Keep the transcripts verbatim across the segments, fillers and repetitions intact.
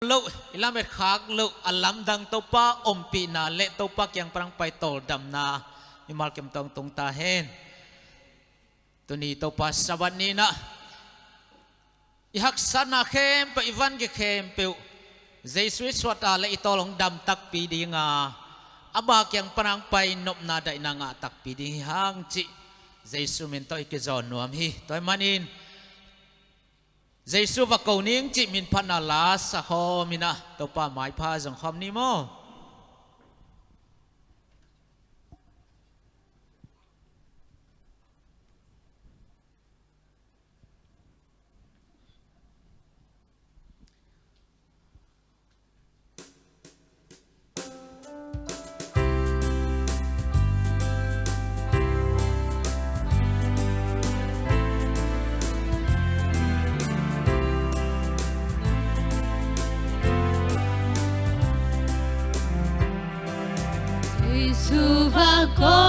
loh, i lamet khak loh a lamdang Topa ompihna le Topa kiang pan hong pai tawldamna mimal kim tawh hong tung ta hen. Tuni Topa Sabbath ni-in ah i haksatna khempeuh, i van khempeuh Jesu i suahtak le i tawl hong dam takpi ding a, ama kiang pan hong pai nopna daihna ngah takpi ding hi hang cih Jesu min tawh i kizawn nuam hi. Tua ahih manin Jesu va ko ning cih min phatna la sa khawm in ah Topa maipha zong khawm ni maw? Jesu va ko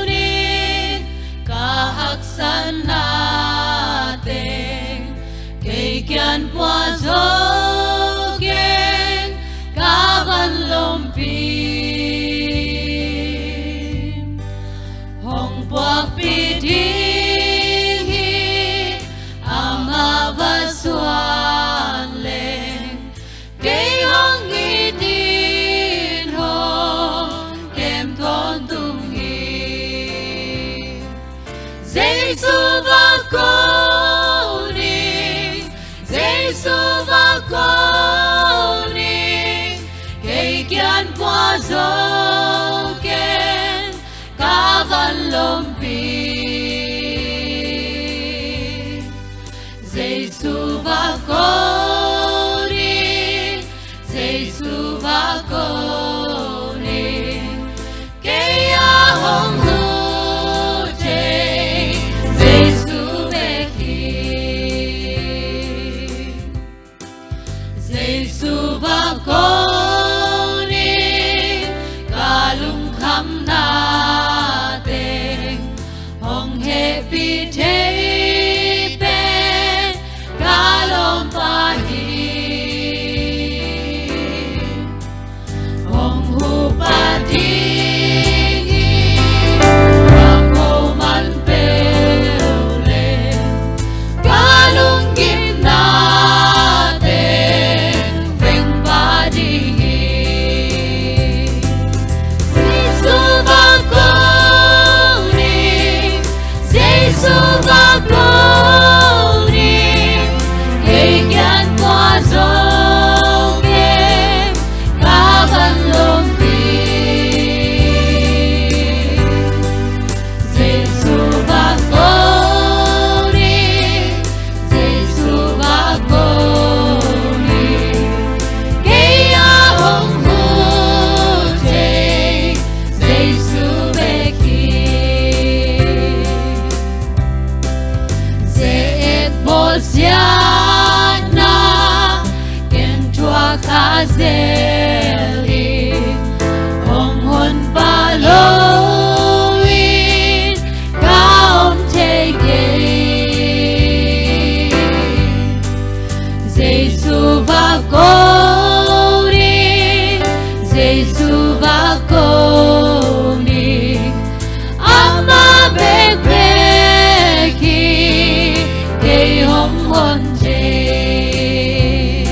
ning, ka haksatna teng kei kiang pua zo keng, ka vanlompi. Hong puakpih ding hi, amah va suan leng, kei hong it in hong kem tawntung hi. Jesu va ko ning, Jesu va ko ning, kei kiang pua zo keng, ka vanlompi. Jesu va ko ning, Jesu va ko ning, kei a hong lut thei Jesu bek hi. Jesu va ko ning, ka lungkhamna teng hong hehpih thei pen ka lawmpa hi. Hong hupa ding hi, a ko man peuh leh, ka lunggimna teng veng pah ding hi. Jesu va ko ning, Jesu va ko ning, kei kiang pua zo keng, ka vanlompi. Jesu va ko ning, Jesu va ko ning, kei a hong lut thei Jesu bek hi. Ze-et bawlsiatna ken thuak kha zel hi, hong honpa lo-in ka om thei kei. Jesu va ko ning, Jesu va ko ning, amah bekbek hi kei hong hon thei.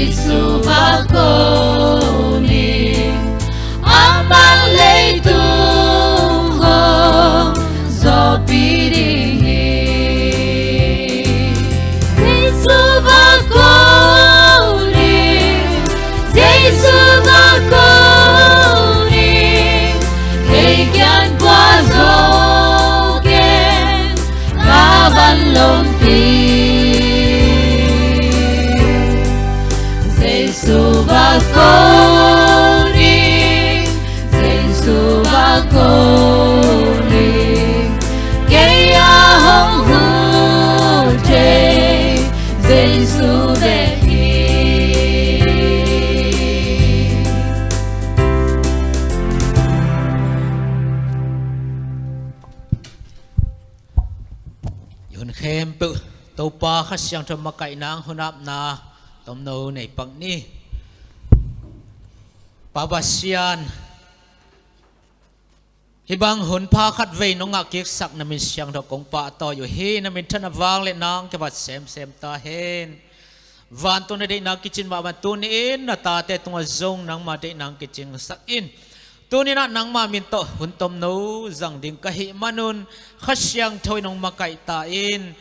Jesu va ko ning, amah leitung hong zawhpih ding hi. Jesu va ko ning, Jesu va ko ning, kei kiang kua zo keng, ka van lompi. Jesu va ko ning, Jesu va ko ning, kei a hong huh thei Jesu bek hi. I hun khempeuh Topa Kha Siangtho makaihna, hun apna tomno nei pak ni. Pa Pasian, hih bang hun pha khat vei nong ngah kiksak na min siangtho kong pahtawi uh hi. Na minthan a vang le nang kivat semsem ta hen. Vantung na deihna kicin mahmah tuni-in na tate tungah zong nangma deihna kicingsak in. Tuni-in ah nangma min tawh hun tomno zang ding ka hih manun Kha Siangtho in hong makaih ta in.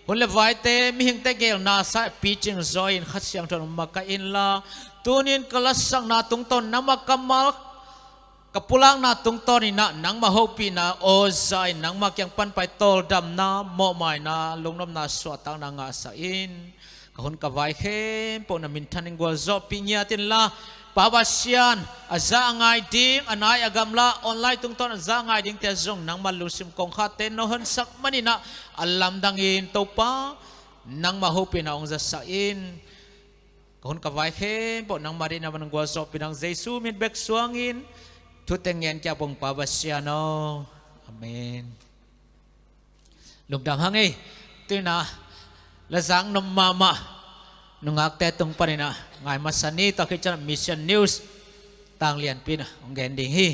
Hun le vaite, mihingte geelna sa picing zaw in Kha Siangtho in hong makaih inla, tuni-in ka lasakna tungtawn nangma kammal, ka pulakna tungtawn in ah nangma hopihna aw za in nangma kiang pan pai tawldamna, mawhmaina, lungnopna, suahtakna ngahsak in. Ka hun ka vai khempeuh na minthan in gualzawhpih ngiat inla, Pa Pasian, a za a ngai ding, a nai a gamla, online tungtawn a za a ngai dingte zong nangma lungsim kongkhakte na honsak manin ah a lamdangin Topa, nangma hopihna hong zasak in. Ka hun ka vai khempeuh nangma deihna man gualzawhpih nang Jesu min bek suangin thute ngen kiak bong Pa Pasian aw. Amen. Lungdam hang ei. Tuni-in ah la zang nuam mahmah nungakte tung panin ah ngai masa ni. Tua khit ciang Mission News tang lianpi in ah hong gen ding hi.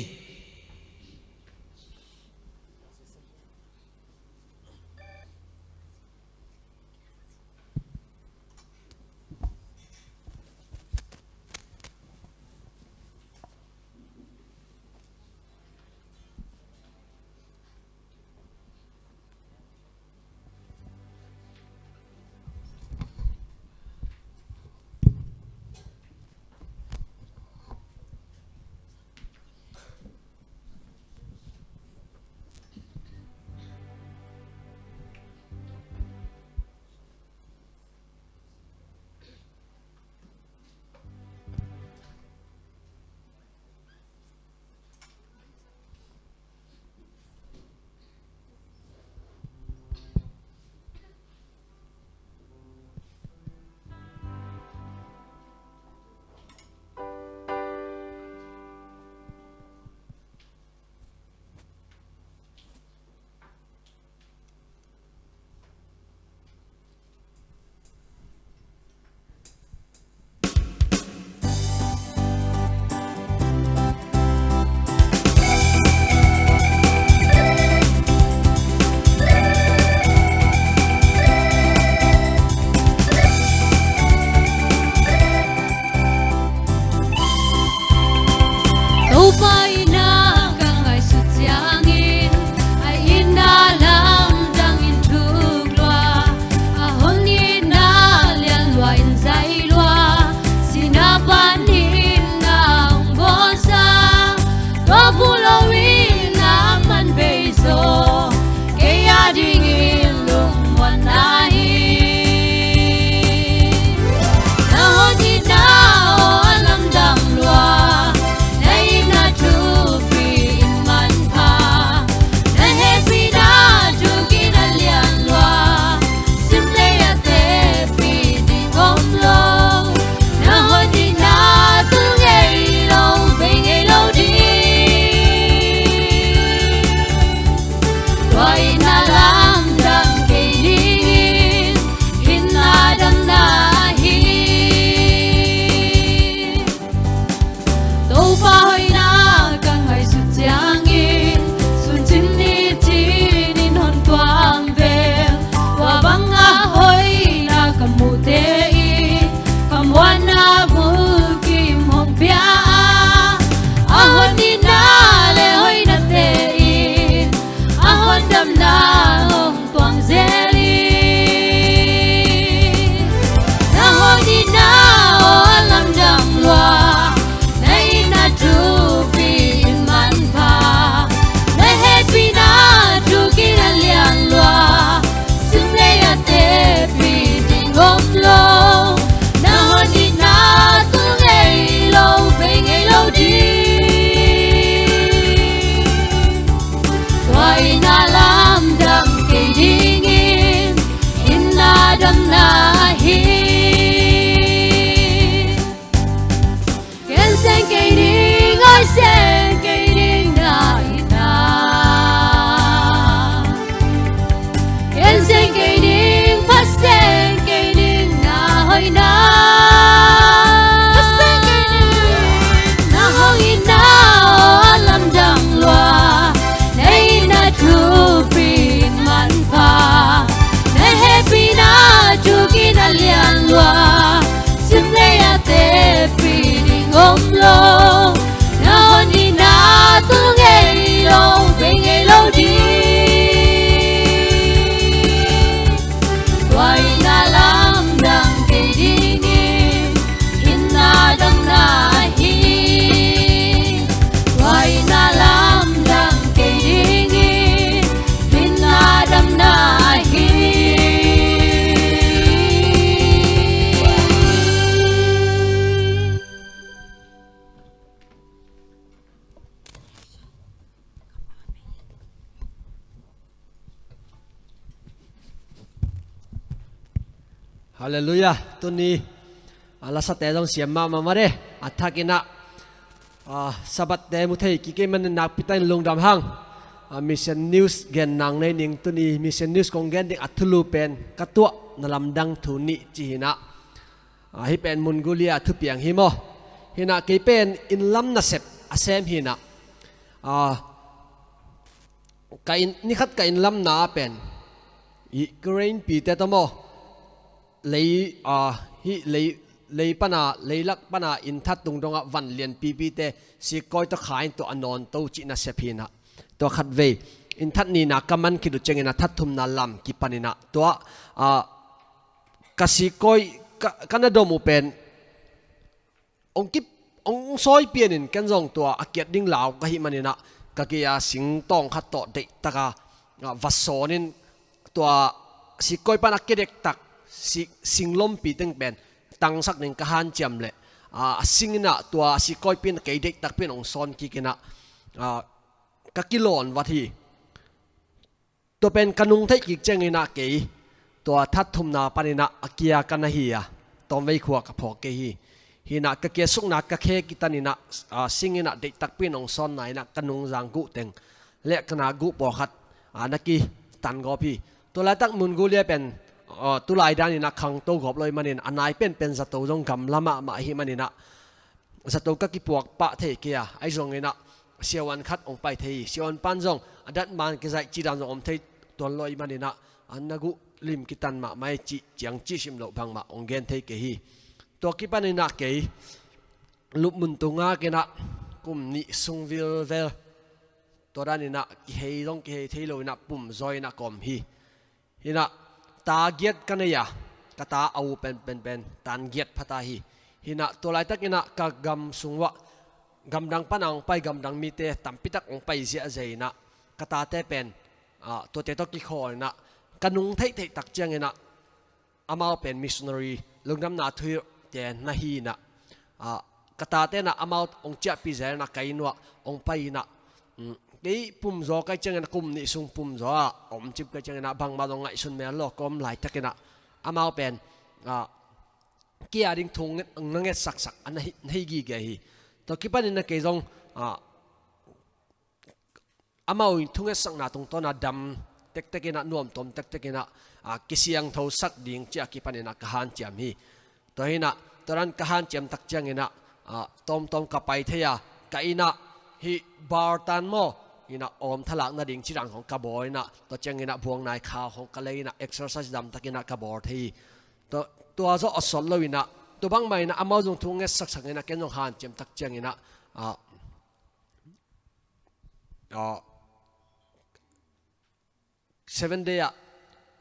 Halleluiah. Tuni a lasate zong siam mahmah mah de. A thakin ah a Sabbath te mu thei kik ahih manin nakpi takin lungdam hang. A Mission News gen nang nei ning. Tuni Mission News kong gen ding a thulu pen ka tuahna lamdang thu nih ci hi in ah. A hih pen Mongolia thupiang hi maw? Hi in ah kei pen innlam nasep a sem hi in ah. A ka inn, ni khat ka innlam na ah pen i grain pi te tawh maw, lei, a, hih lei, lei pan a, leilak pan a inn that tung dong ah van lian pipi te sikawi tawh kha in tua a nawn to cih nasep hi in ah. Tua khatvei, inn that nihna ka man khit uh ciangin ah that thumna lam kipan in ah. Tua, a, ka sikawi, ka, ka na dom uh pen hong kip, hong sawi pian in ken zong tua a kiat ding lau ka hih manin ah ka gei a sing tawng khat tawh deihtak a, a, va sawn in tua sikawi pan a kia dektak si-, singlompi teng pen tangsak ding ka hanciam leh, a, a sing in ah tua sikawi pi in kei deihtak pi in hong sawn kik in ah, a, ka kilawn vat hi. Tua pen ka nung theih kik ciangin ah kei tua that thumna panin ah a kia ka na hi a, Tawmvei khua ka phawk kei hi. Hi in ah ka kiasukna ka khe kitan in ah, a, sing in ah deihtak pi in hong sawnna in ah ka nungzang guh teng le ka na guh pawlkhat, a, na kitan gawp hi. Tua laitak Mongolia pen, a, tulai dan in ah khangto gawp lo ahih manin a nai penpen zato zong gamla mahmah ahih manin ah zato ka kipuak pah thei kei a, ahi zongin ah siavuan khat hong pai thei hi. Siavuan pan zong a dat man kizaih cih dan zong om thei tuan lo ahih manin ah, a na guh lim kitan mahmah hi cih ciang cih sim loh bangmah hong gen thei kei hi. Tua kipan in ah kei lupmun tung a ken ah kum nih sung vilvel tua dan in ah kihei zong kihei thei lo in ah pumzaw in ah ka om hi. Hi in ah ta giat ka nei a, ka ta a u pen, pen, pen tan giat pha ta hi. Hi in ah tua laitak in ah ka gam sung uah gamdang pan a hong pai gamdang mite tampi tak hong pai ziahziah in ah ka tate pen, a, tuate tawh kikhawl in ah ka nung theihtheih tak ciangin ah amau pen missionary, lungdamna thuhilhte na hi in ah, a, ka tate in ah amau hong ciahpih zel in ah ka inn uah hong pai in ah, um, kei pumzaw ka hih ciangin ah kum nih sung pumzaw a om cip ka hih ciangin ah bangmah zong ngaihsun mel lo ka om laitak in ah amau pen, a, kei a ding thu nget, na ngetsaksak a na hi, na hi gige hi. Tua kipan in ah kei zong, a, amau in thungetsakna tungtawn a dam tektek in ah, nuamtuam tektek in ah, a, kisiangthosak ding ci a kipan in ah ka hanciam hi. Tua hi in ah tua dan ka hanciam tak ciangin ah, a, tawmtawm ka pai thei a, ka inn ah hih bar tan maw, hi in ah awm thalak nading cih dan khawng ka bawl in ah, tua ciangin ah buang nai khau khawng ka lei in ah exercise dam tak in ah ka bawl thei hi. Tua, tua zawh a sawt lo in ah, tua bangmah in ah amau zong thu ngetsaksak in ah ken zong hanciam tak ciangin ah, a, a, Seven Day ah,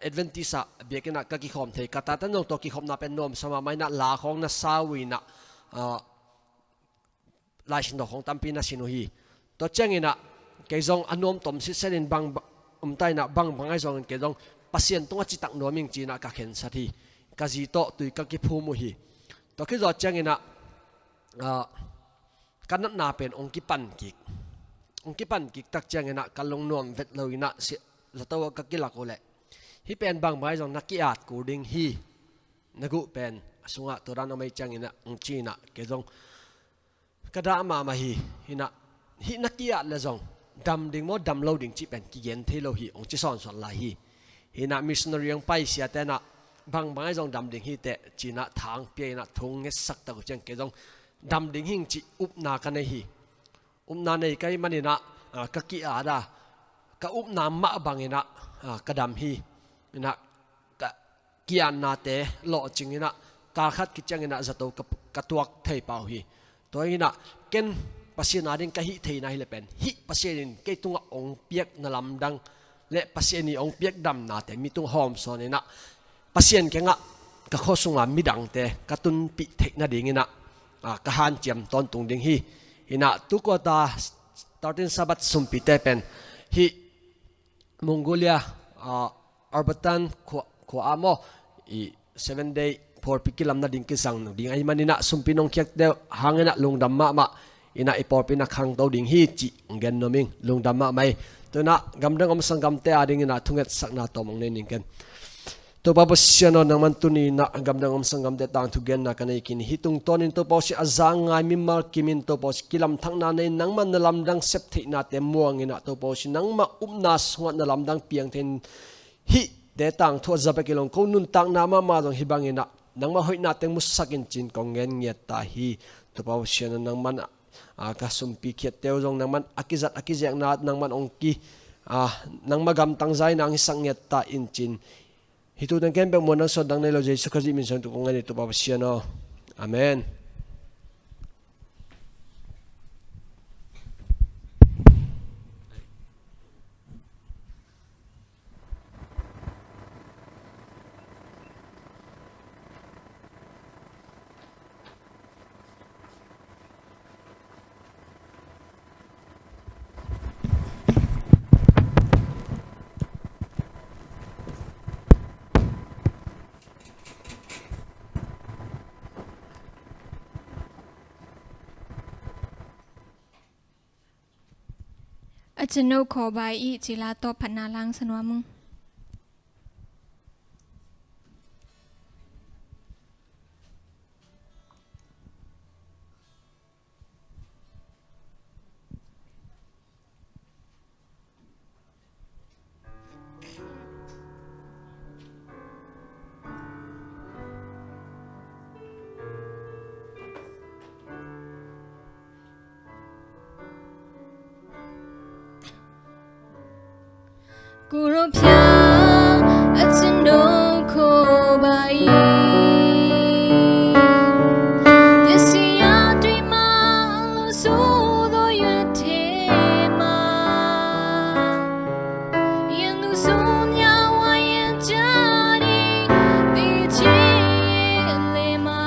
Adventist ah biakinn ah ka kikhawm thei. Ka tate in zong tua kikhopna pen nuamsa mahmah in ah, la khawng na sa uh in ah, a, Lai Siangtho khawng tampi na sin uh hi. Tua ciangin ah kei zong a nuamtuam sitset in bang, bang, um ta in ah bangbang ahi zongin kei zong Pasian tungah citak nuam ing ci in ah ka khensat hi. Ka zi tawh tui ka kiphum uh hi. Tua khit zawh ciangin ah, a, ka natna pen hong kipan kik. Hong kipan kik tak ciangin ah ka lungnuam vet lo in ah si-, zato ah ka kilak uh leh, hih pen bangbang ahi zong na ki-at kul ding hi. Na guh pen a sungah tua dan om ahih ciangin ah hong ci in ah kei zong ka dah mahmah hi. Hi in ah hih na ki-at leh zong dam ding maw dam lo ding cih pen kigen thei lo hi, hong ci sawnsawn lai hi. Hi in ah missionary hong pai siate in ah bangbang ahi zong dam ding hi teh ci in ah thang pia in ah thu ngetsak tak uh ciang kei zong dam ding hing cih upna ka nei hi. Upna nei ka hih manin ah, a, ka ki-at a, ka upna mah bangin ah, a, ka dam hi. In ah ka ki-atnate lawhcing in ah kal khat khit ciangin ah zato ka, ka tuak thei pah uh hi. Tua hi in ah ken Pasian a ding ka hih theihna hi leh pen hih Pasian in kei tungah hong piakna lamdang le Pasian in hong piak damnate mi tungah hawmsawn in ah Pasian kiangah ka khua sunga midangte ka tunpih theih nadingin ah, a, ka hanciam tawntung ding hi. Hi in ah tu quarter thirteen Sabbath sumpite pen hih Mongolia, a, Ulaanbaatar khua, khua ah maw, i Seven Day pawlpi kilam nading kizang ding ahih manin ah sumpi nong khiat deuh hangin ah lungdam mahmah in ah i pawlpi na khangto ding hi cih hong gen nuam ing. Lungdam mahmah hi. Tu in ah gamdang om sanggamte a dingin ah thungetsakna tawm hong nei ning ken. Topa Pasian aw, nangman tuni-in ah gamdang om sanggamte tangthu genna ka nei khin hi. Tungtawnin Topa aw si a za ngai mimal kimin Topa aw si kilamthakna nei, nangman na lamdang sep theihnate muangin ah Topa aw si nangmah upna sungah na lamdang piang thei in hihte tangthu a za bek hi lo-in ko nuntakna mahmah zong hih bangin ah nangmah hoihna teng musak in ci-in kong ngen ngiat ta hi. Topa Pasian aw, nangman ah, ah, ka sumpi khiatte uh zong nangman a kizat a kizekna nangman hong ki, ah, nangmah gamtang za-in ah hong hisak ngiat ta in ci-in hih thu teng khempeuh muan nang suan dang nei lo Jesu Khazih min suang tu kong ngen hi Topa Pasian aw. Amen. A cin no khawbai i cila tawpphatna lang sa nuam ung. Kuro pia a cin no khawbai i desi a tui ma lo su do yue te ma. Yang nu sum ya wa yan jari di ci le ma.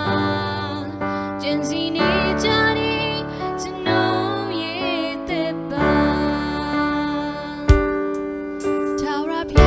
Jen si ni jari cin no ye te ba. Tau ra pia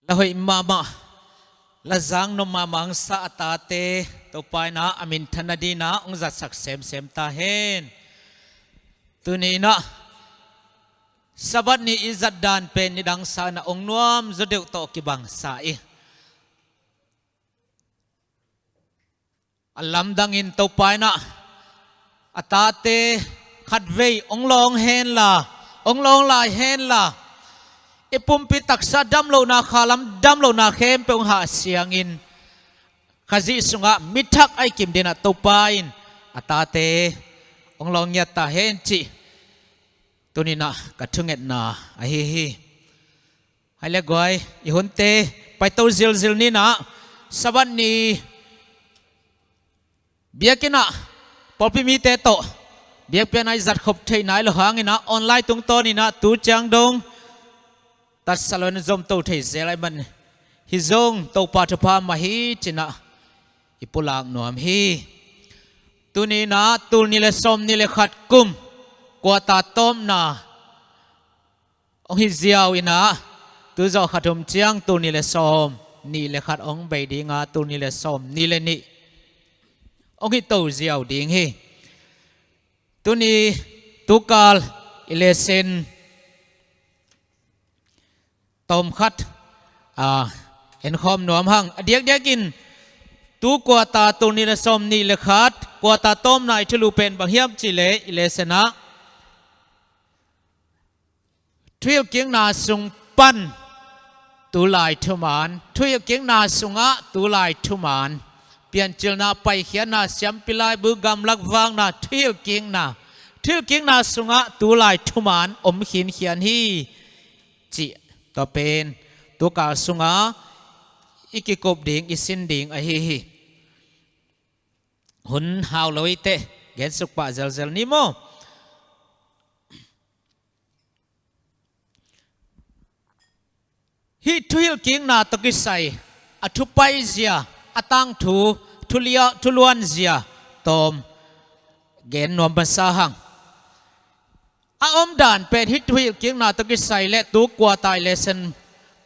La hoih mahmah, la zang nop mahmah hong sa a tate Topa in ah a minthan nadingin ah hong zatsak semsem ta hen. Tuni in ah Sabbath ni i zat dan pen nidang sa in ah hong nuam zaw deuh tawh kibang sa hi. A lamdangin Topa in ah a tate khatvei hong lawng hen la, hong lawng lai hen la, i pumpi taksa damlohna, khalam damlohna khempeuh hong hahsiangin Khazih sungah mi thak a i kim dingin ah Topa in a tate hong lawng ngiat ta hen cih tuni in ah ka thungetna ahi hi. Hai le guai, i hunte paito zilzil ni in ah Sabbath ni biakinn ah pawlpi mite tawh biakpiakna i zat khop theih nai lo hangin ah online tungtawn in ah tu ciang dong tatsa lo in zomto thei zel ahih man hi zong Topa thupha mah hi ci-in ah i pulak nuam hi. Tuni in ah tul nih le sawmnih le khat kum quarter tawpna hong hi ziau in ah, tu zawh khat hum ciang tul nih le sawmnih le khat hong bei ding a, tul nih le sawmnih le nih hong hi to ziau ding hi. Tuni tukal i lesson tawmkhat, a, enkhawm nuam hang. A diakdiakin tu quarter, tul nih le sawmnih le khat quarter tawpna i thulu pen bang hiam cih leh i lesson ah thuhilhkikna sung pan tulai thuman, thuhilhkikna sungah tulai thuman, Piancilna, Paikhiatna, Siampi Laibu, Gamlak Vakna, thuhilhkikna, thuhilhkikna sungah tulai thuman om khinkhian hi cih tua pen tukal sungah i kikup ding, i sin ding ahi hi. Hun hau lo i teh, gensuk pah zelzel ni maw. Hih thuhilhkikna tawh kisai a thupaizia, a tangthu, thulia-, thuluanzia tawm gen nuam masa hang. A omdan pen hih thuhilhkikna tawh kisai le tu quarter i lesson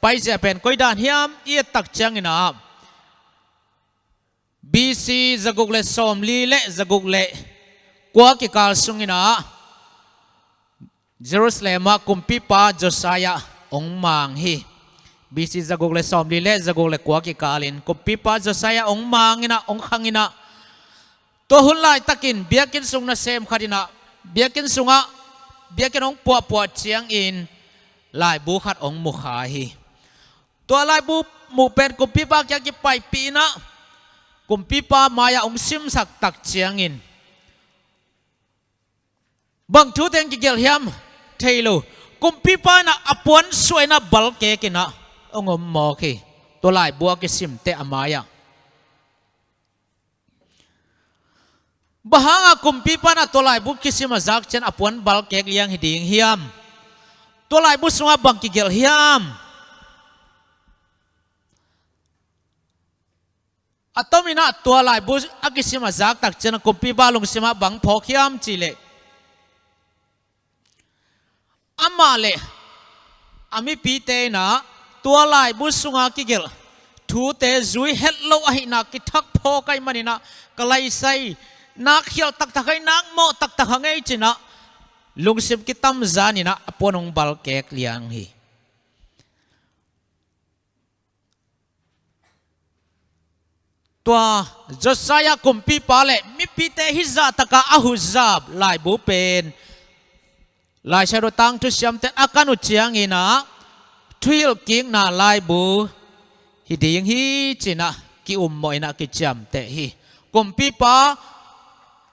paizia pen koi dan hiam i et tak ciangin ah B C zaguk le sawmli le zaguk le kua kikal sungin ah Jerusalem ah kumpipa Josiah hong mang hi. B C zaguk le sawmli le zaguk le kua kikalin kumpipa Josiah hong mang in ah, hong khang in ah, tua hun laitakin biakinn sung nasem khat in ah, biakinn sungah biakinn hong puahpuah ciangin laibu khat hong mukha hi. Tua laibu muh pen kumpipa kiang kipaipih in ah, kumpipa mai-ah hong simsak tak ciangin bang thu teng kigelh hiam thei lo, kumpipa in ah a puan suah in ah balkek in ah hong om mawk hi. Tua laibu a kisim teh a mai-ah. Bang hangah kumpipa in ah tua laibu kisim a zak ciang a puan balkek liang hi ding hiam? Tua laibu sungah bang kigelh hiam? A tom in ah tua laibu a kisim a zak tak ciang kumpipa lungsim ah bang phawk hiam cih leh, amah le a mipite in ah tua laibu sunga kigelh thute zui het lo ahihna kithak phawk ahih manin ah, ka laisai nak khialh taktak hi, nak mawh taktak hi ngei ci-in ah lungsim kitamzan in ah a puan hong balkek liang hi. Tua Josiah kumpipa le mipite hih zahtakah a huhzap laibu pen Laisiangtho tangthu siamte a kan uh ciangin ah thuhilhkikna laibu hi ding hi ci-in ah ki-ummawh in ah kiciamteh hi. Kumpipa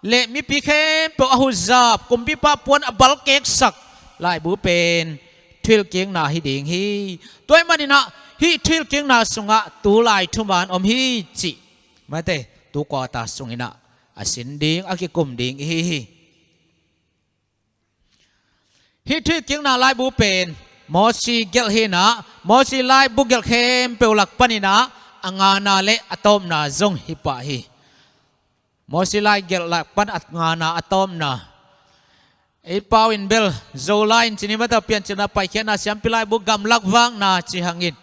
le mipi khempeuh a huhzap, kumpipa puan a balkeksak laibu pen thuhilhkikna hi ding hi. Tua ahih manin ah hih thuhilhkikna sungah tulai thuman om hi cih mate, tu quarter sungin ah a sin ding, a kikum ding i hi hi. Hih thuhilhkikna laibu pen Mosi gelh hi-in ah, Mosi laibu gelh khempeuh lak panin ah a ngana le a tawpna zong hi pah hi. Mosi lai gelh lak pan a ngana a tawpna, ei pau in bel Zolai in ci ni mate, Piancilna, Paikhiatna, Siampi Laibu, Gamlak Vakna ci hangin,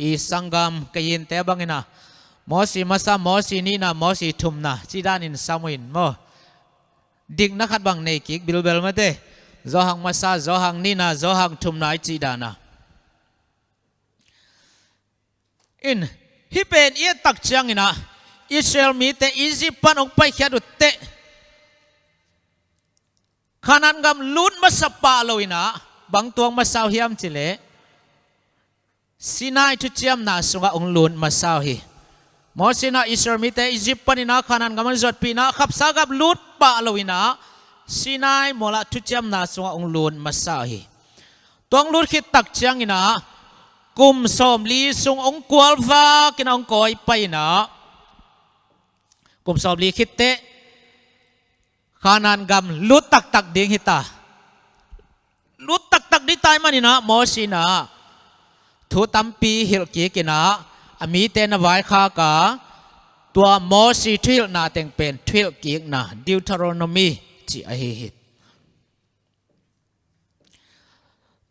I sanggam kei in te bangin ah, Mosi masa, Mosi nihna, Mosi thumna cih danin sam uh in maw. Dikna khat bang nei kik bilbel mate. Johan masa, Johan nihna, Johan thumna i cih dan ah. In, hih pen i et tak ciangin ah, Israel mite Egypt pan hong paikhiat uh teh, Kanaan gam lut masa pah lo in ah, bang tuak masa uh hiam cih leh, Sinai thuciamna sungah hong lut masa uh hi. Mosi in ah Israel mite Egypt panin ah Kanaan gam hong zuatpih in ah, khapsa gam lut pah lo in ah, Sinai mual ah thuciamna sungah hong lut masa uh hi. Tua hong lut khit tak ciangin ah, kum sawmli sung hong kualvak in ah hong kawi pai in ah, kum sawmli khit teh Kanaan gam lut taktak ding hi ta. Lut taktak ding ta ahih manin ah Mosi in ah thu tampi hilh kik in ah, a mite na vaikhak a, tua Mosi thuhilhna teng pen thuhilh kikna, Deuteronomy cih ahi hi.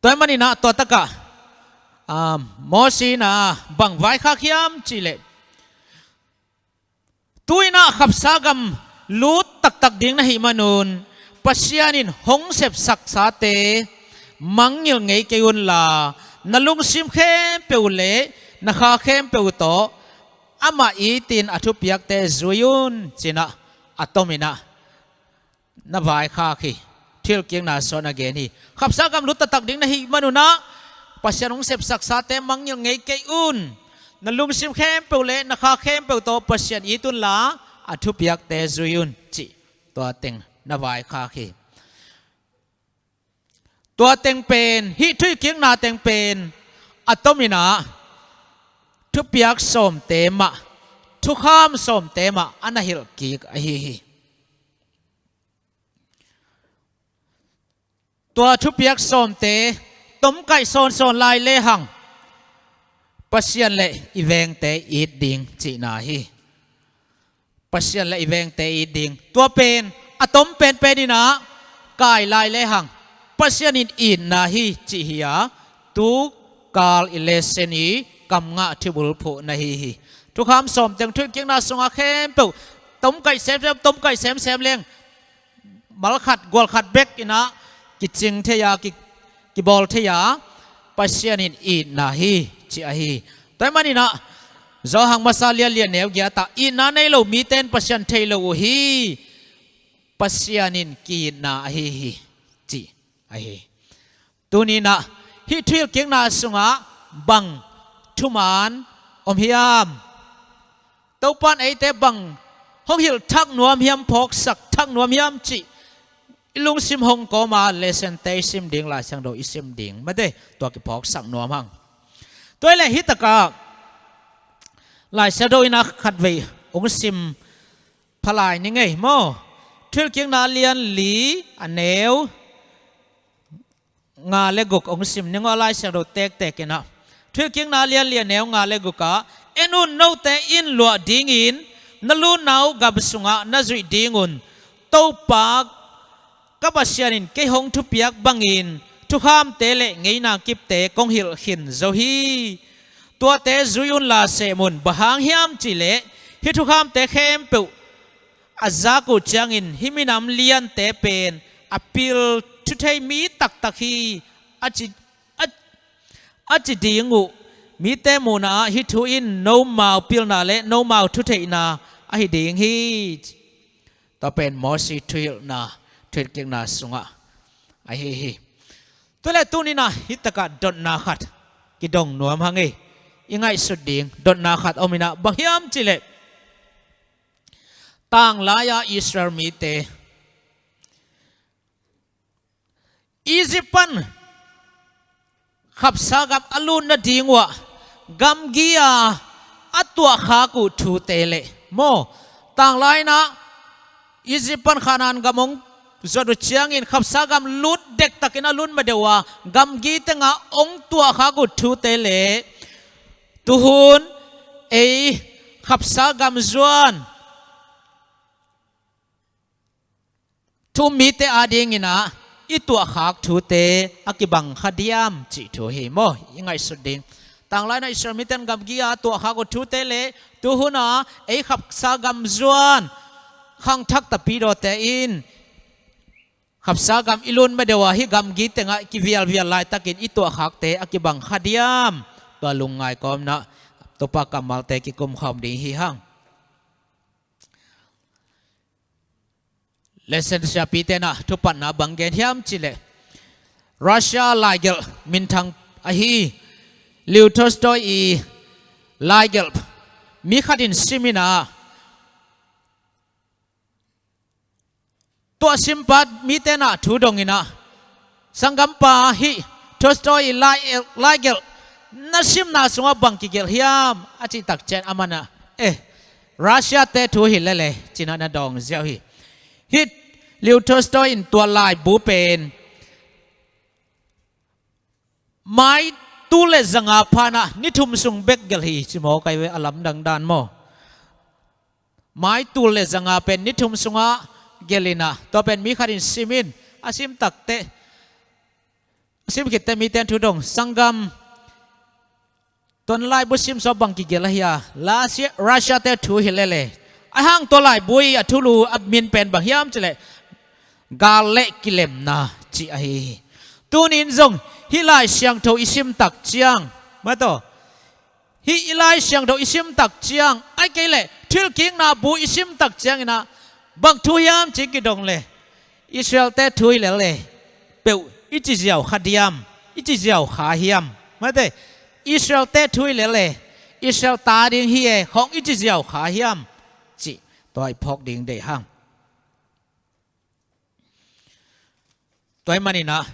Tua ahih manin ah tua tak ah, ah, Mosi in ah bang vaikhak hiam cih leh, tu in ah khapsa gam lut taktak ding na hih manun, Pasian in hong sepsaksate mangngilh ngei kei unla, na lungsim khempeuh le na kha khempeuh tawh amah itin a thupiakte zui un, ci-in ah a tom in ah na vaikhak hi. Thuhilhkikna sungah na gen hi. Khapsa gam lut taktak ding na hih manun ah, Pasian hong sepsaksate mangngilh ngei kei un. Na lungsim khempeuh le na kha khempeuh tawh Pasian it unla, a thupiakte zui un, cih tua teng na vaikhak hi. Tua teng pen, hih thuhilhkikna teng pen a tom in ah thupiak sawmte mah, thukham sawmte mah a na hilh kik ahi hi. Tua thupiak sawmte tomkaih sawnsawn lai lehang, Pasian le i vengte it ding cihna hi. Pasian le i vengte it ding. Tua pen a tom penpen in ah kai lai lehang, Pasian in itna hi cih hi a, tu kal i lesson i kam ngah thubulphuhna hi hi. Thukham sawm teng thuhilhkikna sungah khempeuh tomkaih semsem, tomkaih semsem leng, mal khat gual khat bek in ah kicing thei a, ki, kibawl thei a, Pasian in itna hi cih ahi. Tua ahih manin ah Johan masa lian li a neu giat ah, itna nei lo mite in Pasian thei lo uh hi, Pasian in ki-itna ahi hi, cih ahi. Tuni in ah hih thuhilhkikna sungah bang thuman om hiam? Topa in eite bang hong hilh thak nuam hiam, phawksak thak nuam hiam cih i lungsim hong kawm a, lesson-te i sim ding, Lai Siangtho i sim ding mate, tua kiphawksak nuam hang. Tua hi leh hih tak ah Lai Siangtho in ah khatvei hong sim pha lai ning ei maw. Thuhilhkikna lian li a neu nga le guk hong sim ning aw, Lai Siangtho tektek in ah. Thuhilhkikna lian li a neu nga le guk ah, en un, note in luah dingin na lutna uh gam sungah na zuih ding un, Topa ka Pasian in kei hong thupiak bangin thukhamte le ngeina kipte kong hilh khin zo hi. Tuate zui unla sem un, bang hang hiam cih leh hih thukhamte khempeuh a zak uh ciangin hih minam liante pen a pil thuthei mi taktak hi, a ci, a, a ci ding uh. Mite muhna ah hih thu in nomau pilna le nomau thutheihna ahi ding hi. Tua pen Mosi thuhilhna, thuhilhkikna sungah ahi hi. Tua leh tuni in ah hih tak ah dotna khat kidong nuam hang ei. I ngaihsut ding dotna khat om in ah, bang hiam cih leh, tanglai-a Israel mite Egypt pan khapsa gam a lut nading uh ah gamgi-a a tuahkhak uh thute le maw, tanglai-in ah Egypt pan Kanaan gam hong zuat uh ciangin khapsa gam lut dektakin a lut ma deuh a, gamgi tengah hong tuahkhak uh thute le tuhun ei khapsa gam zuan thu um mite adingin ah i tuahkhak thute a kibang kha diam cih thu hi maw. I ngaihsut ding. Tanglaina Israel miten gamgi a tuahkhak uh thute le tuhuna ei khapsa gam zuan khangthak tapidawte in khapsa gam i lut madeuh a hih gamgi tengah kivialvial laitakin i tuahkhakte a kibang kha diam? Tua lungngai kawmna Topa kammalte kikumkhawm ding hi hang. Lesson siapi tenah thupatna bang gen hiam cileh Russia laigelh minthang ahi Leo Tolstoy i laigelh mi khatin siminah tuah simpat mi tenah thu donginah sanggampa hih Tolstoy i lai, laigelh na simna sungah bang kigelh hiam a cih takcian amanah eh Russia te thu hi lele cinah na dawng ziau hi. Hih Leo Tolstoy in tua laibu pen mai tul le zanga phanah ni thum sung bek gelh hi ci maw kai ve a lamdang dan maw? Mai tul le zanga pen ni thum sungah gelh inah tua pen mi khatin simin a sim takte a sim khitte miten thu dong sanggam tuan laibu sim sua bang kigelh ahi a Russia te thu hi lele a hang tua laibu i a thulu a min pen bang hiam cileh gal le kilemna ci ahi hi. Tunin zong hih Lai Siangtho i sim tak ciang mataw hih i Lai Siangtho i sim tak ciang ai kei leh thuhilhkikna bu i sim tak cianginah bang thu hiam ci kidong le Israel te thu hi lele peuh i ci ziau kha diam? I ci ziau kha hiam? Mate Israel te thu hi lele Israel ta ding hi e khong i ci ziau kha hiam? Cih tua i phawk ding deih hang. Tua i maninah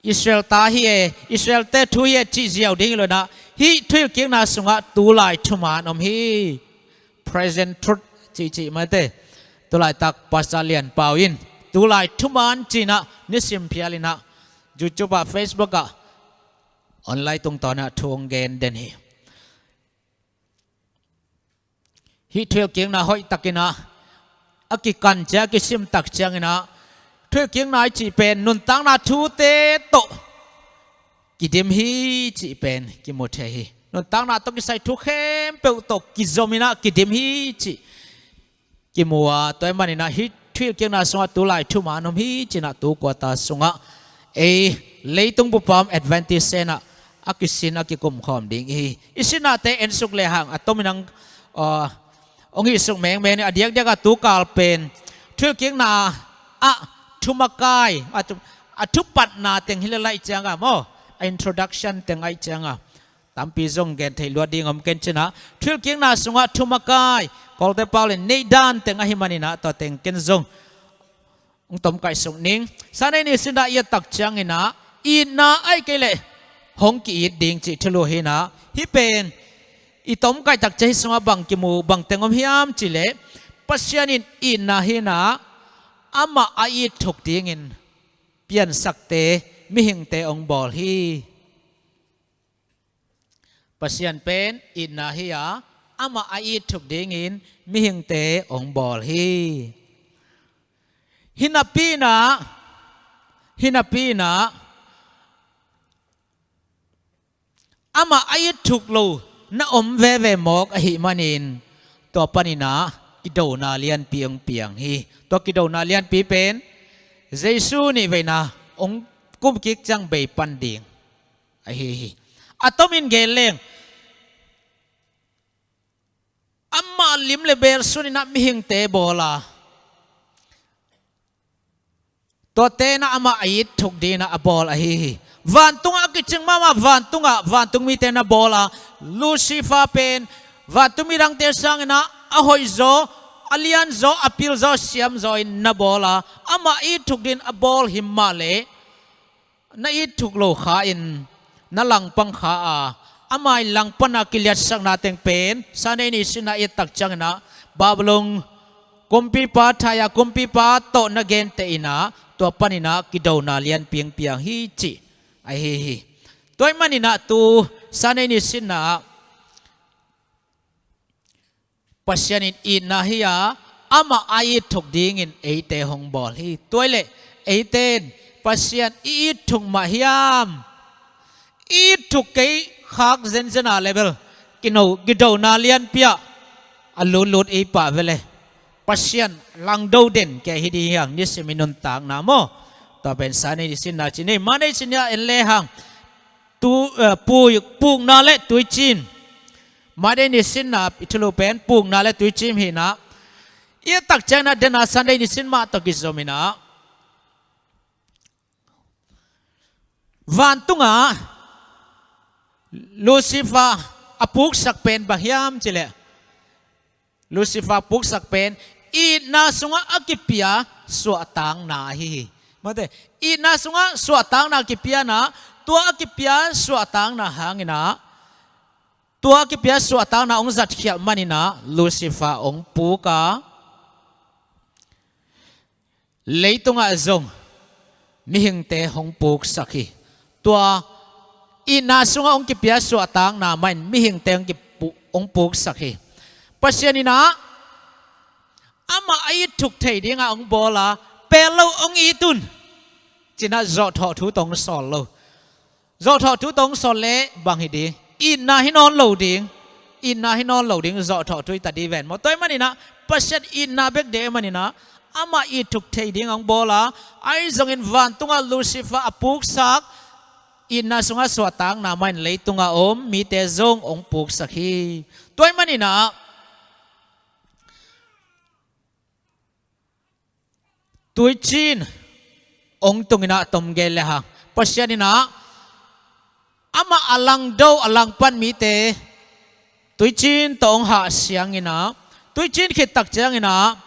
Israel ta hi e Israel te thu hi e cih ziau ding hi lonah hih thuhilhkikna sungah tulai thuman om hi. Present truth cihcih mate tulaitak Pastor Lian Pau in tulai thuman cinah nisim phialinah YouTube ah Facebook ah online tungtawnah thu hong gen den hi. Hih thuhilhkikna hoih takinah a kikan ciang a kisim tak cianginah thuhilhkikna i cih pen nuntakna thute tawh kidim hi cih pen kimu thei hi. Nuntakna tawh kisai thu khempeuh tawh kizominah kidim hi cih kimu a tua i maninah hih thuhilhkikna sungah tulai thuman om hi cinah tu kuata sungah ei leitung bupam Adventist senah a kisin a kikumkhawm ding i hi. I sinate ensuk lehang a tomin ang hong hihsuk mengmeng ni a diakdiak a tukal pen thuhilhkikna ah thumakai a thupatna teng hi le laih cianga maw a introduction teng aih cianga tampi zong gen thei luat ding om ken cinah thuhilhkikna sungah thumakai Kawlte pau le neih dan teng ahi maninah tua teng ken zong hong tomkaih suk ning. Sunday ni sinah i et tak cianginah itna aih kei leh hong ki-it ding cih thulu hinah hih pen i tomkaih tak ciang hih sungah bang kimu bang teng om hiam cileh Pasian in itna hinah amah a it thuk dingin piansakte mihingte hong bawl hi. Pasian pen itna hi a amah a it thuk dingin mihingte hong bawl hi. Hinapi inah hinapi inah amah a it thuk lo na om veve mawk ahih manin tua paninah kidona lianpi hong piang hi. Tua kidona lianpi pen Jesu nihveina hong kumkik ciang bei pan ding ahi hi. A tomin gen leng amah lim le bel suninah mihingte bawl a tuate na amah a it thuk dinah a bawl ahi hi. Vantungah a kicing mahmah vantungah vantung mite na bawl a Lucifer pen vantung midangte sanginah a hoihzaw a lianzaw a pilzaw a siamzaw in na bawl a amah a it thuk din a bawl him mah leh na it thuk lo kha in na langpang kha a amah in langpana kiliatsakna teng pen Sunday ni sinah i et tak cianginah Babylon kumpipa thaia kumpipa tawh na genteh inah tua paninah kidona lianpi hong piang hi cih ahi hi. Tua i maninah tu Sunday ni sinah Pasian in itna hi a amah a it thuk dingin eite hong bawl hi. Tua i leh eite in Pasian i it thuk mah hiam? I it thuk kei khak zenzen a level kino kidona lianpi ah a lutlut i pah vele. Pasian langdo den kei hi ding hi hang, nisim i nuntakna maw. Tua pen Sunday nisinna ci ni, Monday nisinna en le hang. Tu, eh, pu-, pukna le tuicin. Monday nisinna i thulu pen pukna le tuicin hi na. I et tak ciangin ah dena Sunday nisin mah tawh kizom in ah, vantungah Lucifer a puksak pen bang hiam cih leh, Lucifer puksak pen itna sungah a kipia suahtakna ahi hi. Mate, itna sungah suahtakna kipia in ah, tua a kipia suahtakna hangin ah, tua a kipia suahtakna hong zatkhialh manin ah Lucifer hong puk a, leitungah zong mihingte hong puksak hi. Tua itna sungah hong kipia suahtakna mah in mihingte hong kipu-, hong puksak hi. Pasian in ah amah a it thuk thei dingah hong bawl a, pel lo hong it un ci-in ah zawhthawh thu tawh hong sawl lo. Zawhthawh thu tawh hong sawl leh bang hi ding? Itna hi nawn lo ding. Itna hi nawn lo ding, zawhthawh thu hi ta ding ven maw. Tua ahih manin ah Pasian itna bek deih ahih manin ah amah it thuk thei dingah hong bawl a, ahi zongin vantungah Lucifer a puksak, itna sungah suahtakna mah in leitungah om mite zong hong puksak hi. Tua ahih manin ah tuicin hong tung in ah tom gen le hang, Pasian in ah amah a langdo, a langpan mite tuicin tawh hong hahsiang in ah, tuicin khit tak ciangin ah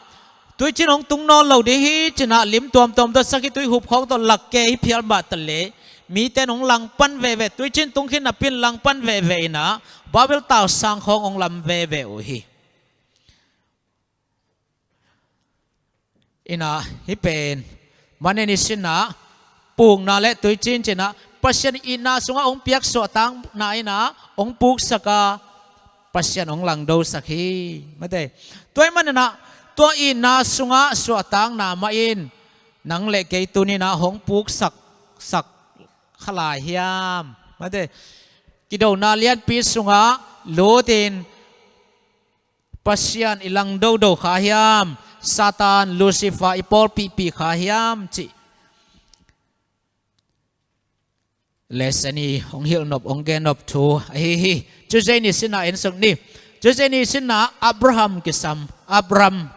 tuicin hong tung nawn lo ding hi ci-in ah lim tuamtuam dotsak hi, tuihup khawng tawh lak kei hi phial mah ta leh, mite in hong langpan veve, tuicin tung khin napi in langpan veve in ah Babel tausang khawng hong lam veve uh hi. In ah hih pen Monday nisinna pukna le tuicin ci-in ah Pasian itna sungah hong piak suahtakna in ah hong puksak a, Pasian hong langdosak hi. Mate, tua ahih manin ah tua itna sungah suahtakna mah in nang le kei tuni-in ah hong puksak, sak kha lai hiam? Mate, kidona lianpi sungah lut in Pasian i langdodo kha hiam? Satan, Lucifer i pawlpihpih kha hiam cih lesson i hong hilh nop, hong gen nop thu ahi hi. Tuesday nisinna en suk ni. Tuesday nisinna Abraham kisam, Abraham,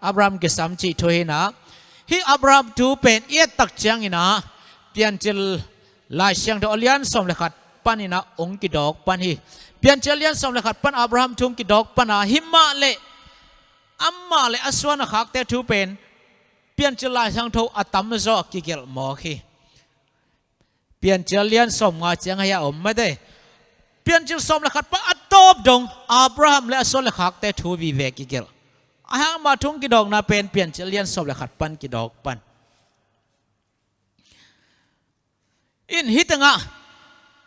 Abraham kisam cih thu hi-in ah, hih Abraham thu pen i et tak ciangin ah Piancil Lai Siangtho a lian sawm le khat panin ah hong kidawk pan hi. Piancil a lian sawm le khat pan Abraham thu hong kidawk pan a, hih mah leh amah le a suan a khakte thu pen Piancil Lai Siangtho a tamzaw ah kigelh mawk hi. Piancil a lian sawmnga ciang ah hi a om, mate. Piancil sawm le khat pan a tawp dong Abraham le a suan le khakte thu vive kigelh. Ahi hang amah thu hong kidawkna pen Piancil a lian sawm le khat pan kidawk pan. In hih tengah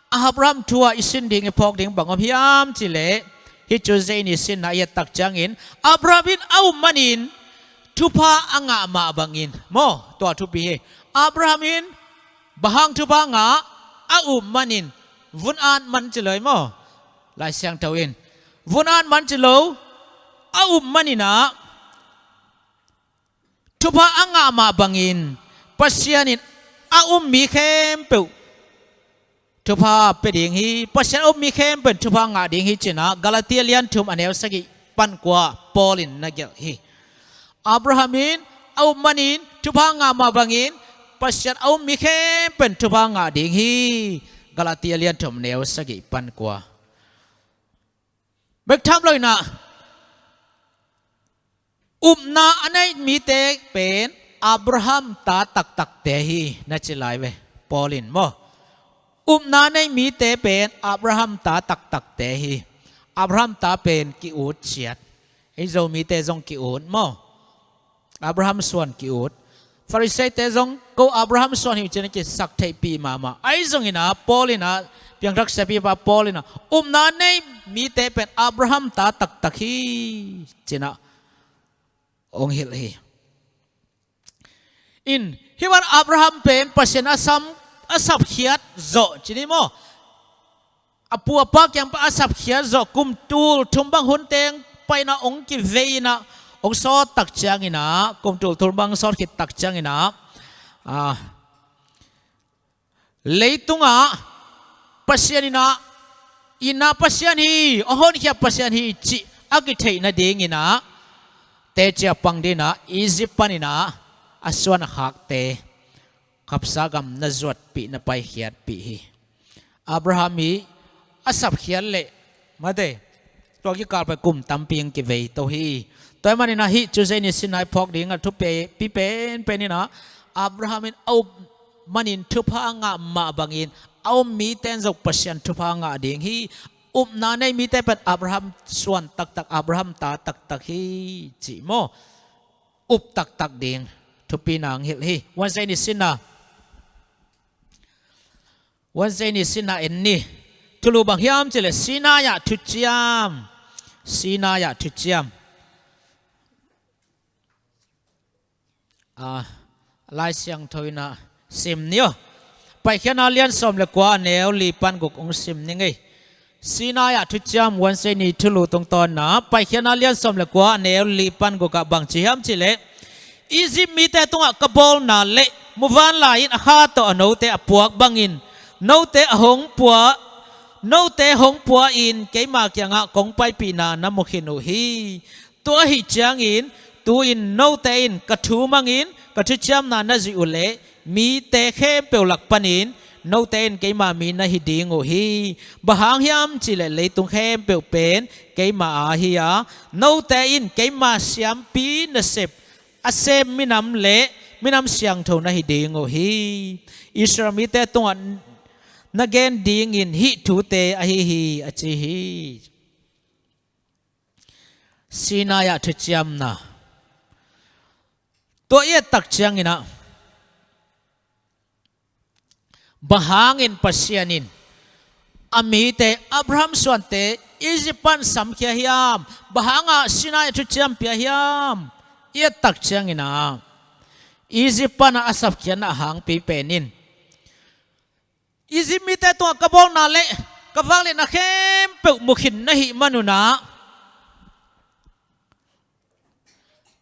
Abraham thu ah i sin ding, i phawk ding bang om hiam cih leh, hih Tuesday nisinna i et tak ciangin, Abraham in a up manin thupha a ngah mah bangin, maw, tua thupi hi. Abraham in bang hang thupha ngah? A up manin, vun at man ci lo hi maw. Lai Siangtho in vun at man ci lo, a up manin ah thupha a ngah mah bangin Pasian in a um mi khempeuh thupha pia ding hi. Pasian a um mi khempeuh in thupha ngah ding hi ci-in ah Galati a lian thum a neu sagih pan kua Paul in na gelh hi. Abraham in a up manin thupha ngah mah bangin Pasian a um mi khempeuh in thupha ngah ding hi. Galati a lian thum a neu sagih pan kua. Bek tham lo-in ah upna a nei mite pen Abraham ta taktakte hi na ci lai ve Paul in maw. Upna a nei mite pen Abraham ta taktakte hi. Abraham ta pen ki-ut ciat. Ei Zomite zong ki-ut maw. Abraham suan ki-ut. Farisaite zong ko Abraham suan hi uh ci-in a kisak theihpih mahmah. Ahi zongin ah Paul in ah, piangthak siapipa Paul in ah, upna a nei mite pen Abraham ta taktak hi ci-in ah hong hilh hi. In, hih bang Abraham pen Pasian a sam, a sapkhiat zawh ci ni maw. a pu a pa kiang pan a sapkhiat zawh kum tul thum bang hun teng paina hong kivei inah, hong sawt tak cianginah, kum tul thum bang sawt khit tak cianginah, a, leitungah Pasian inah, inah Pasian hi, a honkhia Pasian hi cih a kitheih nadinginah, teci a pang dinah Egypt paninah a suan a khakte khapsa gam na zuatpih, na paikhiatpih hi. Abraham i a sapkhiat leh, mate, tua kikal pai kum tampi ang kivei to hi. Tua ahih maninah hih Tuesday ni sinna i phawk dingah thupi penpen inah, Abraham in a up manin thupha a ngah mah bangin, a um mite in zong Pasian thupha a ngah ding hi. Upna nei mite pen Abraham suan taktak, Abraham ta taktak hi, cih maw? Up taktak ding thupi nang hilh hi. Wednesday ni sinna, Wednesday ni sinna en ni. Thulu bang hiam cih leh Sinai-ah thuciam. Sinai-ah thuciam. A, Lai Siangtho inah sim ni aw. Paikhiatna lian sawm le kua, a neu li pan guk hong sim ni ngei. Sinai-ah thuciam, Wednesday ni thulu tungtawnna, Paikhiatna lian sawm le kua, a neu li pan gukah bang ci hiam cih leh, Egypt mite tungah ka bawlna le muvanlai in a kha tawh a note a puak bangin, note a hong pua, note hong pua in keima kiangah kong paipihna na mu khin uh hi. Tua ahih ciangin, tu-in note in ka thu mangin ka thuciamna na zuih uh leh, mite khempeuh lak panin note in keima mi na hi ding uh hi. Bang hang hiam cih leh leitung khempeuh pen keima aa hi a, note in keima siampi nasep a sem minam le minam siangtho na hi ding uh hi. Israel mite tungah na gen dingin hih thute ahi hi, a ci hi. Sinai-ah thuciamna. Tua i et tak cianginah, bang hangin Pasian in a mite, Abraham suante Egypt pan samkhia hiam? Bang hangah Sinai-ah thuciam pia hiam? I et tak cianginah, Egypt panah a sapkhiatna a hangpi pen in, Egypt mite tungah ka bawlna le ka vangliatna khempeuh mu khin na hih manunah,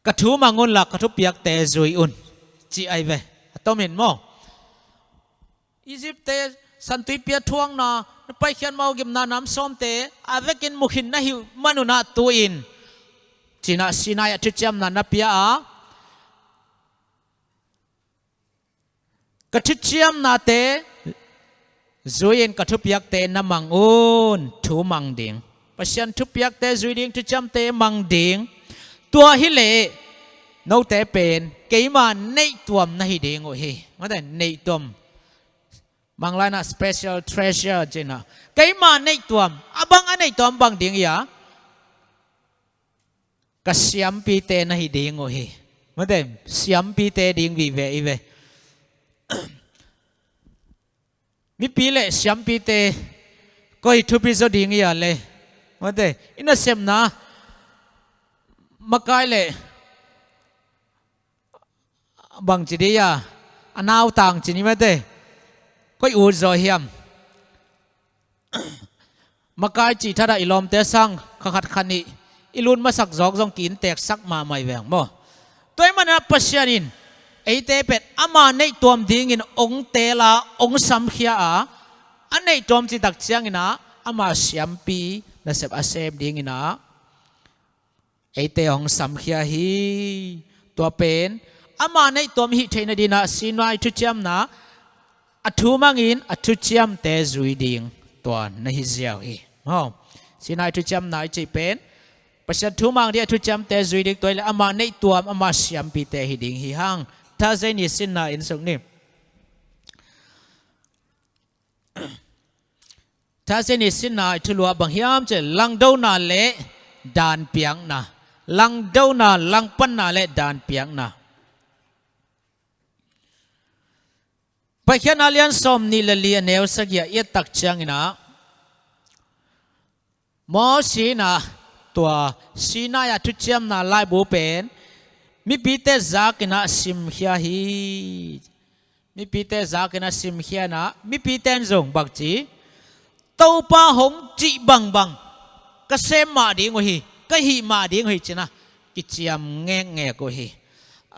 ka thu mang unla ka thupiakte zui un, ci ahi ve. A tomin maw? Egypt-te santuipi a thuakna, na paikhiat mawh gimna nam sawmte a vekin mu khin na hih manunah tu-in, cinah Sinai-ah thuciamna na pia a, ka thuciamnate zui-in ka thupiakte na mang un, thu mang ding. Pasian thupiakte zui ding, thuciamte mang ding. Tua hileh note pen keima neihtuam na hi ding uh hi. Mate, neihtuam. Manglai inah special treasure cinah, keima neihtuam, a bang a neihtuam bang ding hi a, ka siampite na hi ding uh hi. Mate, siampite ding vive i ve. Mipi le siampite koi thupi zaw ding hi a le? Mate, i nasepna makai le bangci dih a, a nautang ci ni mate, koi ut zaw hiam? Makai cih thatah i lawmte sang kha khat kha nih i lut masak zawk zong ki-inteksak mahmah i veng maw? Tua ahih maninah Pasian in eite pen ama neihtuam dingin hong teel a, hong samkhia a, a neihtuam cih tak cianginah ama siampi nasep a sem dinginah eite hong samkhia hi. Tua pen ama neihtuam hih theih nadinah Sinai thuciamna a thu mangin a thuciamte zui ding tua na hi ziau hi. Maw? Sinai thuciamna i cih pen Pasian thu mang ding, a thuciamte zui ding, tua hileh ama neihtuam, ama siampite hi ding hi hang. Thursday ni sinna en suk ni. Thursday ni sinna i thulu ah bang hiam cih leh langdona le danpiakna. Langdona, langpanna le danpiakna. Paikhiatna lian sawm nih le li, a neu sagih ah i et tak cianginah Moses inah tua Sinai-ah thuciamna laibu pen mipite zakinah simkhia hi. Mipite zakinah simkhia inah, mipite in zong bangci, Topa hong cih bangbang ka sem mah ding uh hi, ka hih mah ding uh hi ci-in ah kiciam ngekngek uh hi.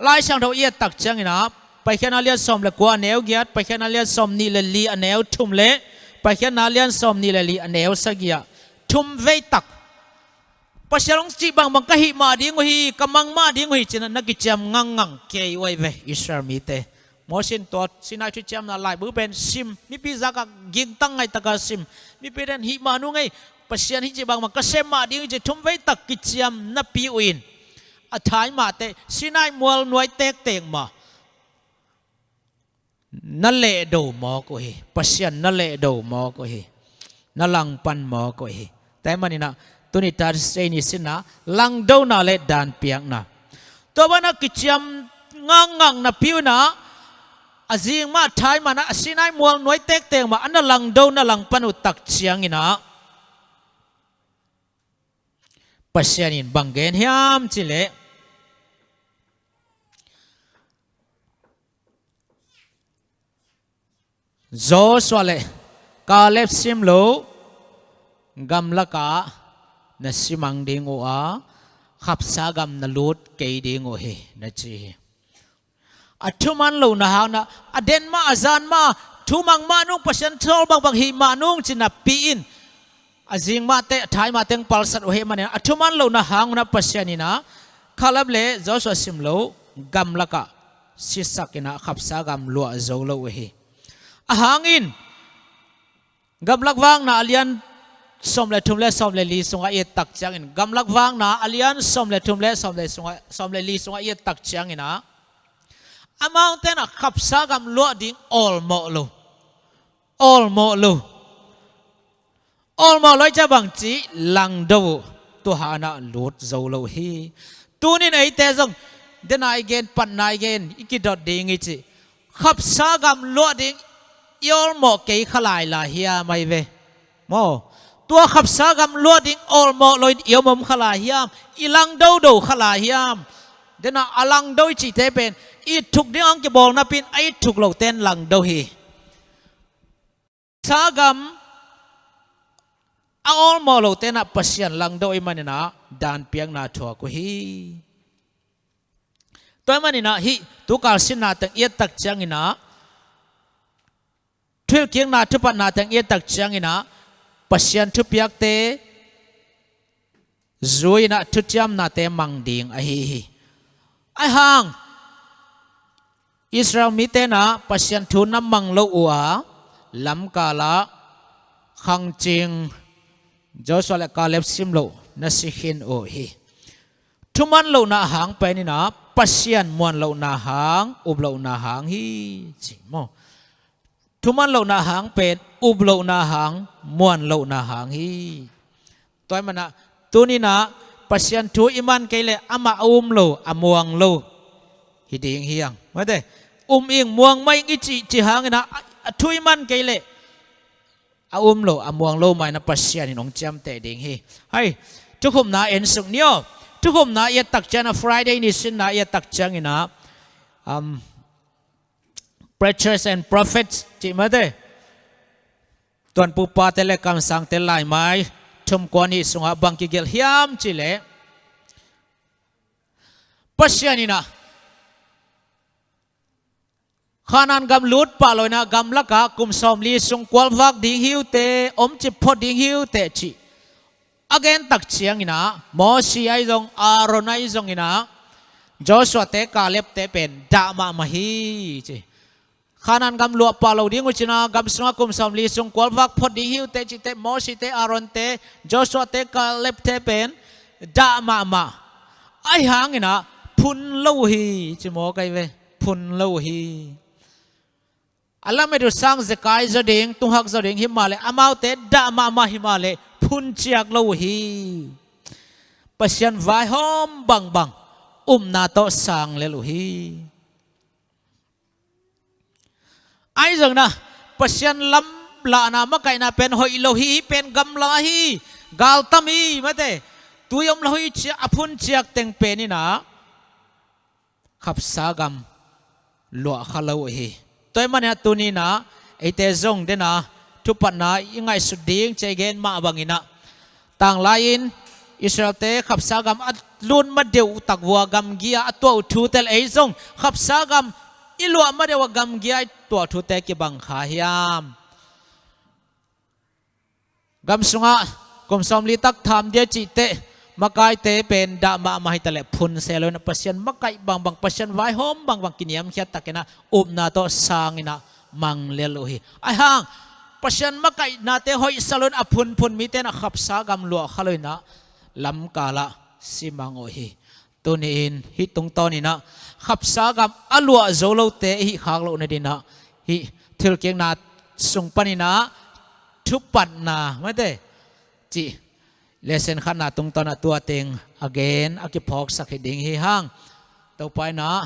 Lai Siangtho i et tak ciangin ah, Paikhiatna lian sawm le kua a neu giat, Paikhiatna lian sawm nih le li a neu thum le Paikhiatna lian sawm nih le li a neu sagih ah thum vei tak Pasian hong cih bangbang ka hih mah ding uh hi, ka mang mah ding uh hi ci-in ah na kiciam ngangngang kei uh ahi ve Israel mite. Moses in tua Sinai thuciamna laibu pen sim, mipi zakah gingtang ngaihtakin sim, mipi ten hih mah nung ei, Pasian hih cih bangbang ka sem mah ding uh hi ci thum vei tak kiciam napi uh in, a thai mahte Sinai mual nuai tektek mah na lehdo mawk uh hi. Pasian na lehdo mawk uh hi. Na langpan mawk uh hi. Tua ahih manin ah tuni Thursday ni sin ah langdona le danpiakna, tua banah kiciam ngangngang napi un ah, a zing mah thai mah na a Sinai mual nuai tektek mah a na langdo na langpan uh tak ciangin ah Pasian in bang gen hiam cih leh, Joshua le Kaleb sim lo gamlakah na simang ding uh a, khapsa gam na lut kei ding uh hi, na ci hi. A thuman lohna hangin ah, a den mah a zan mah, thumang mah nung, Pasian sawl bangbang hih mah nung ci napi in, a zing mahte, a thai mahte hong palsat uh ahih manin ah, a thuman lohna hang un ah Pasian in ah Kaleb le Joshua sim lo gamlakah sisakin ah khapsa gam luah zo lo uh hi. A hangin Gamlak Vakna a lian sawm le thum le sawm le li sungah i et tak ciangin, Gamlak Vakna a lian sawm le thum le sawm le sungah, sawm le li sungah i et tak ciangin ah, amaute in ah khapsa gam luah ding awlmawh lo. Awlmawh lo. Awlmawh lo i cih bang ci, langdo uh. Tua hangin ah lut zo lo hi. Tuni-in eite zong, den a i gen, patna i gen, i kidot ding i cih, khapsa gam luah ding i awlmawh kei kha lai lai hiam ahi ve. Maw, tua khapsa gam luah ding awlmawh lo-in i om om kha lai hiam, i langdo do kha lai hiam. Den a, a langdo i cihte pen i itthuk ding hong kibawl napi-in a itthuk lote in langdo hi. Khapsa gam a awlmawh lote in ah Pasian langdo ahih manin ah danpiakna thuak uh hi. Tua ahih manin ah hih tukal sinna teng i et tak ciangin ah, thuhilhkikna thupatna teng i et tak ciangin ah, Pasian thupiakte zui-in ah thuciamnate mang ding ahi hi. Ahi hang Israel mite in ah Pasian thu na mang lo uh a, lamkal ah khangcing Joshua le Kaleb sim loh na si khin uh hi. Thuman lohna hang pen in ah Pasian muan lohna hang, up lohna hang hi, ci maw. Thuman lohna hang pen up lohna hang, muan lohna hang hi. Tua ahih manin ah tuni-in ah Pasian thu i man kei leh amah a um lo, a muang lo hi ding hi hang. Mate, um ing, muang mah ing i cih, cih hangin ah, a, a thu i man kei leh a um lo, a muang lo mah in ah Pasian in hong ciamteh ding hi. Hai, thukhupna en suk ni aw. Thukhupna i et tak ciangin ah, Friday ni sinna i et tak ciangin ah, um, Preachers and Prophets cih mate, tuanpupate le kamsangte laimai thum kua nih sungah bang kigelh hiam cih leh, Pasian in ah Kanaan gam lut pah lo-in ah gamlakah kum sawmli sung kualvak ding hi uh teh, omcip phot ding hi uh teh cih a gen tak ciangin ah, Mosi ahi zong, Aaron ahi zongin ah, Joshua-te, Kaleb-te pen dah mahmah hi, ci. Kanaan gam luah pah lo ding uh cin ah, gam sungah kum sawmli sung kualvak phot ding hi uh teh cih teh, Mosi-te, Aaron-te, Joshua-te, Kaleb-te pen dah mahmah. Ahi hangin ah phun lo uh hi, ci mawk ahi ve. Phun lo uh hi. A lamet uh sang zekai zaw ding, tunghak zaw ding hi mah leh, amaute dah mahmah hi mah leh, phun ciak lo uh hi. Pasian vaihawm bangbang, upna tawh sang lel uh hi. Ahi zongin ah, Pasian lamlahna makaihna pen hoih lo hi, hih pen gamla hi, galtam hi, mate, tui om lo hi ci-a a phun ciak teng pen in ah, khapsa gam luah kha lo uh hi. Tua ahih manin ah tuni-in ah eite zong den a thupatna i ngaihsut ding ci a i gen mah banginah, tanglai-in Israelte khapsa gam a lut ma deuh tak vua gamgi-a a tuah uh thute le ei zong khapsa gam i luah ma deuh a gamgi-a i tuah thute kibang kha hiam? Gam sungah kum sawmli tak tham dia cihteh makaite pen dah mahmah hi taleh phun se loinah Pasian makaih bangbang, Pasian vaihawm bangbang kiniamkhiat takinah upna tawh sanginah mang lel uh hi. Ahi hang Pasian makaihnate hoihsa loin a phunphun mite na khapsa gam luah kha loinah lamkalah simang uh hi. Tuni-in hih tungtawninah khapsa gam a luah zo lote i hih khak loh nadinah hih thilkikna sung paninah thupatna mate cih lesson khatna tungtawn a tua teng a gen a kiphawksak hi ding hi hang. Topa inah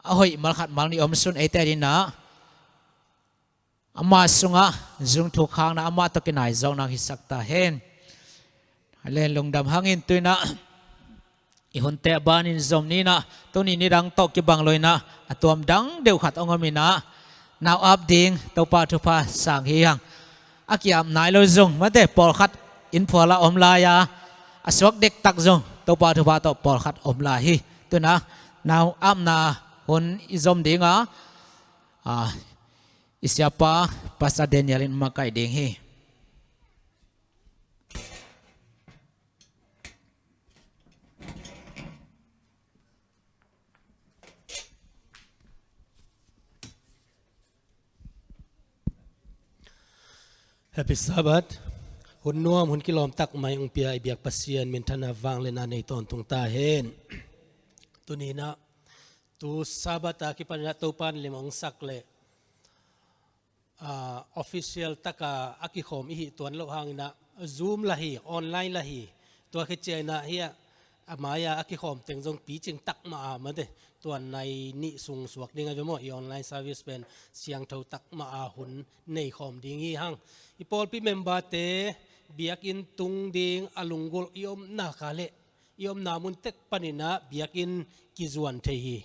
a hoih mal khat mal nih om sun eite dinah ama sungah zungthuk khakna ama tawh kinai zawkna hisak ta hen. Len lungdam hangin tuinah i hunte a banin zom ninah tuni nidang tawh kibang loinah a tuam dang deuh khat hong ominah nau ap ding Topa thupha sang hi hang. A kiap nai lo zong mate pawlkhat inn phualah om lai-a a suak dektak zong Topa thupha tawh pawlkhat om lai hi. Tuinah nau apna hun i zom dinga a, i siapa Pastor Daniel in makaih ding hi. Happy Sabbath. Hun nuam, hun kilawm tak mai hong pia i biak Pasian minthanna vangliatna nei tawntung ta hen. Tuninah tu Sabbath a kipaninah Topan lim hong sak leh ah, official taka a kikhawm i hih tuan loh hanginah Zoom la hi, online la hi, tua khit cianginah hiah a mai-a a kikhawm teng zong picing tak mah a mate tuan nai nih sung suak ding a ve maw? I online service pen siangtho tak mah a hun nei khawm ding hi hang. I pawlpi memberte biakinn tung ding a lunggulh i omna ka leh i omna mun tek paninah biakinn kizuan thei hi.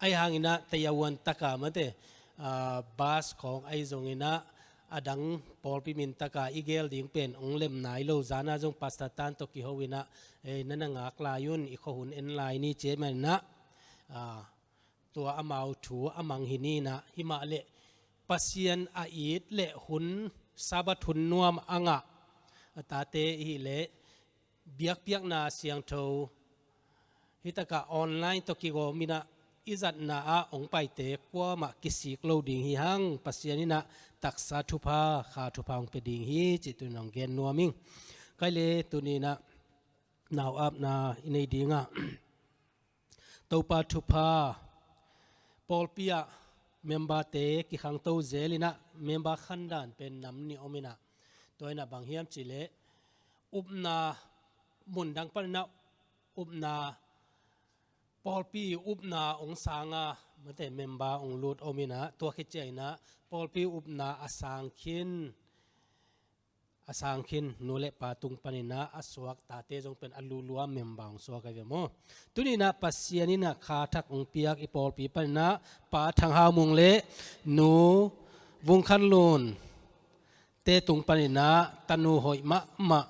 Ahi hanginah tayawan taka mate, ah, bus khawng ahi zonginah a dang pawlpi min taka i gel ding pen hong lem nai lo zana zong pastor tan tawh kiho inah, eh, na na ngak lai un i khuahun en lai ni ci ahih maninah, ah, tua amau thu a mang hi ninah himah leh Pasian a it leh hun Sabbath hun nuam a ngah a tate i hih leh biakpiakna siangtho hitakah online tawh kigawm inah i zatna ah hong paite kuamah kisik lo ding hi hang. Pasian inah taksa thupha, kha thupha hong pia ding hi cih tunin hong gen nuam ing. Kai le tuninah nau apna i nei dingah Topa thupha pawlpi ah memberte kikhangto zel inah member khandan pen nam nih om inah tua inah bang hiam cihleh upna mun dang paninah upna pawlpi upna hong sanga mate member hong lut om inah tua khit cianginah pawlpi upna a sang khin a sang khin nu le pa tung paninah a suak tate zong pen a lulua member hong suak ahi ve maw? Tuninah Pasian inah kha thak hong piak i pawlpi paninah Pa Thang Hau Mung le Nu Vung Khan Lun te tung paninah tanu hoih mahmah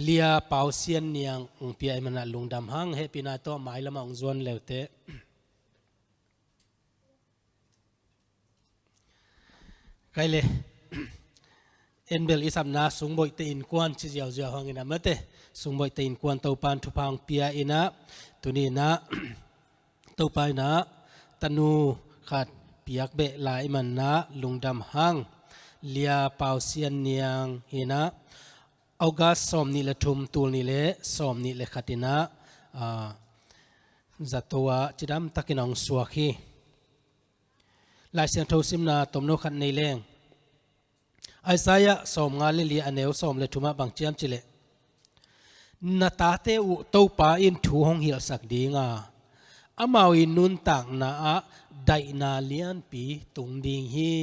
Lia Pau Sian Niang hong pia i manah lungdam hang. Hehpihna tawh mailamah hong zuan leuteh. Kai le en bel i sapna sungboihte innkuan ci ziauziau hangin a mate sungboihte innkuan Topan thupha hong pia inah tuninah Topa inah tanu khat piak beh lai manah lungdam hang. Lia Pau Sian Niang hinah August sawm nih le thum tul nih le sawm nih le khat inah, ah, zato ah cidam takin a hong suak hi. Lai Siangtho simna tomno khat nei leng. Isaiah sawmnga le li a neu sawm le thumah bang ciam cileh na tate uh Topa in thu hong hilhsak dinga amau i nuntakna ah daihna lianpi tung ding hi.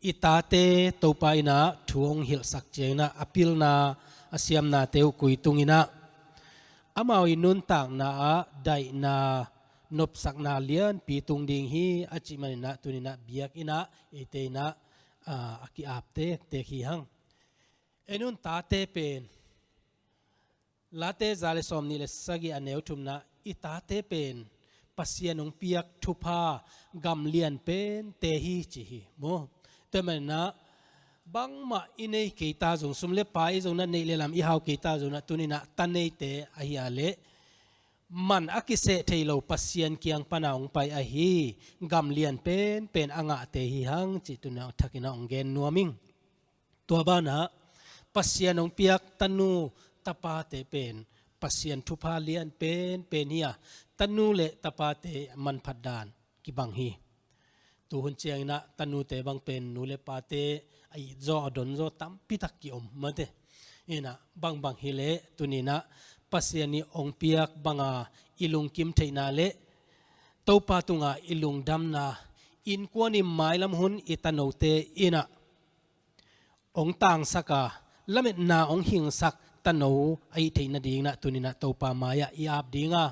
I tate Topa inah thu hong hilhsak cianginah a pilna a siamnate uh kui tunginah amau i nuntakna ah daihna nopsakna lianpi tung ding hi a cih maninah tuninah biakinnah eite inah a, a ki-ap tektek hi hang. En un, tate pen, Late za le sawmnih le sagih a neu thumna, i tate pen Pasian hong piak thupha gam lian pente hi ci hi maw. Tua manin ah bangmah i nei kei ta zong, sum le pai zong, na neih le lam i hau kei ta zong, na tuni-in ah ta neite ahi a leh man a kiseh thei lo Pasian kiang pana hong pai ahi gam lian penpen a ngahte hi hang cih tuni-in ah thakin ah hong gen nuam ing. Tua banah Pasian hong piak tanu tapate pen Pasian thupha lian penpen hi a, tanu le tapate manphat dan kibang hi. Tuhun ciangin ah tanute bang pen nu le pate a itzaw a donzaw tampitak ki-om mate. In ah bangbang hi leh tuni-in ah Pasian ii hong piak banga i lungkim theihna le Topa tunga i lungdamna, innkuan ii mailam hun i tanote in ah hong tangsak a, lametna hong hingsak tano a hih theih nadingin ah tuni-in ah Topa mai-ah i ap ding a,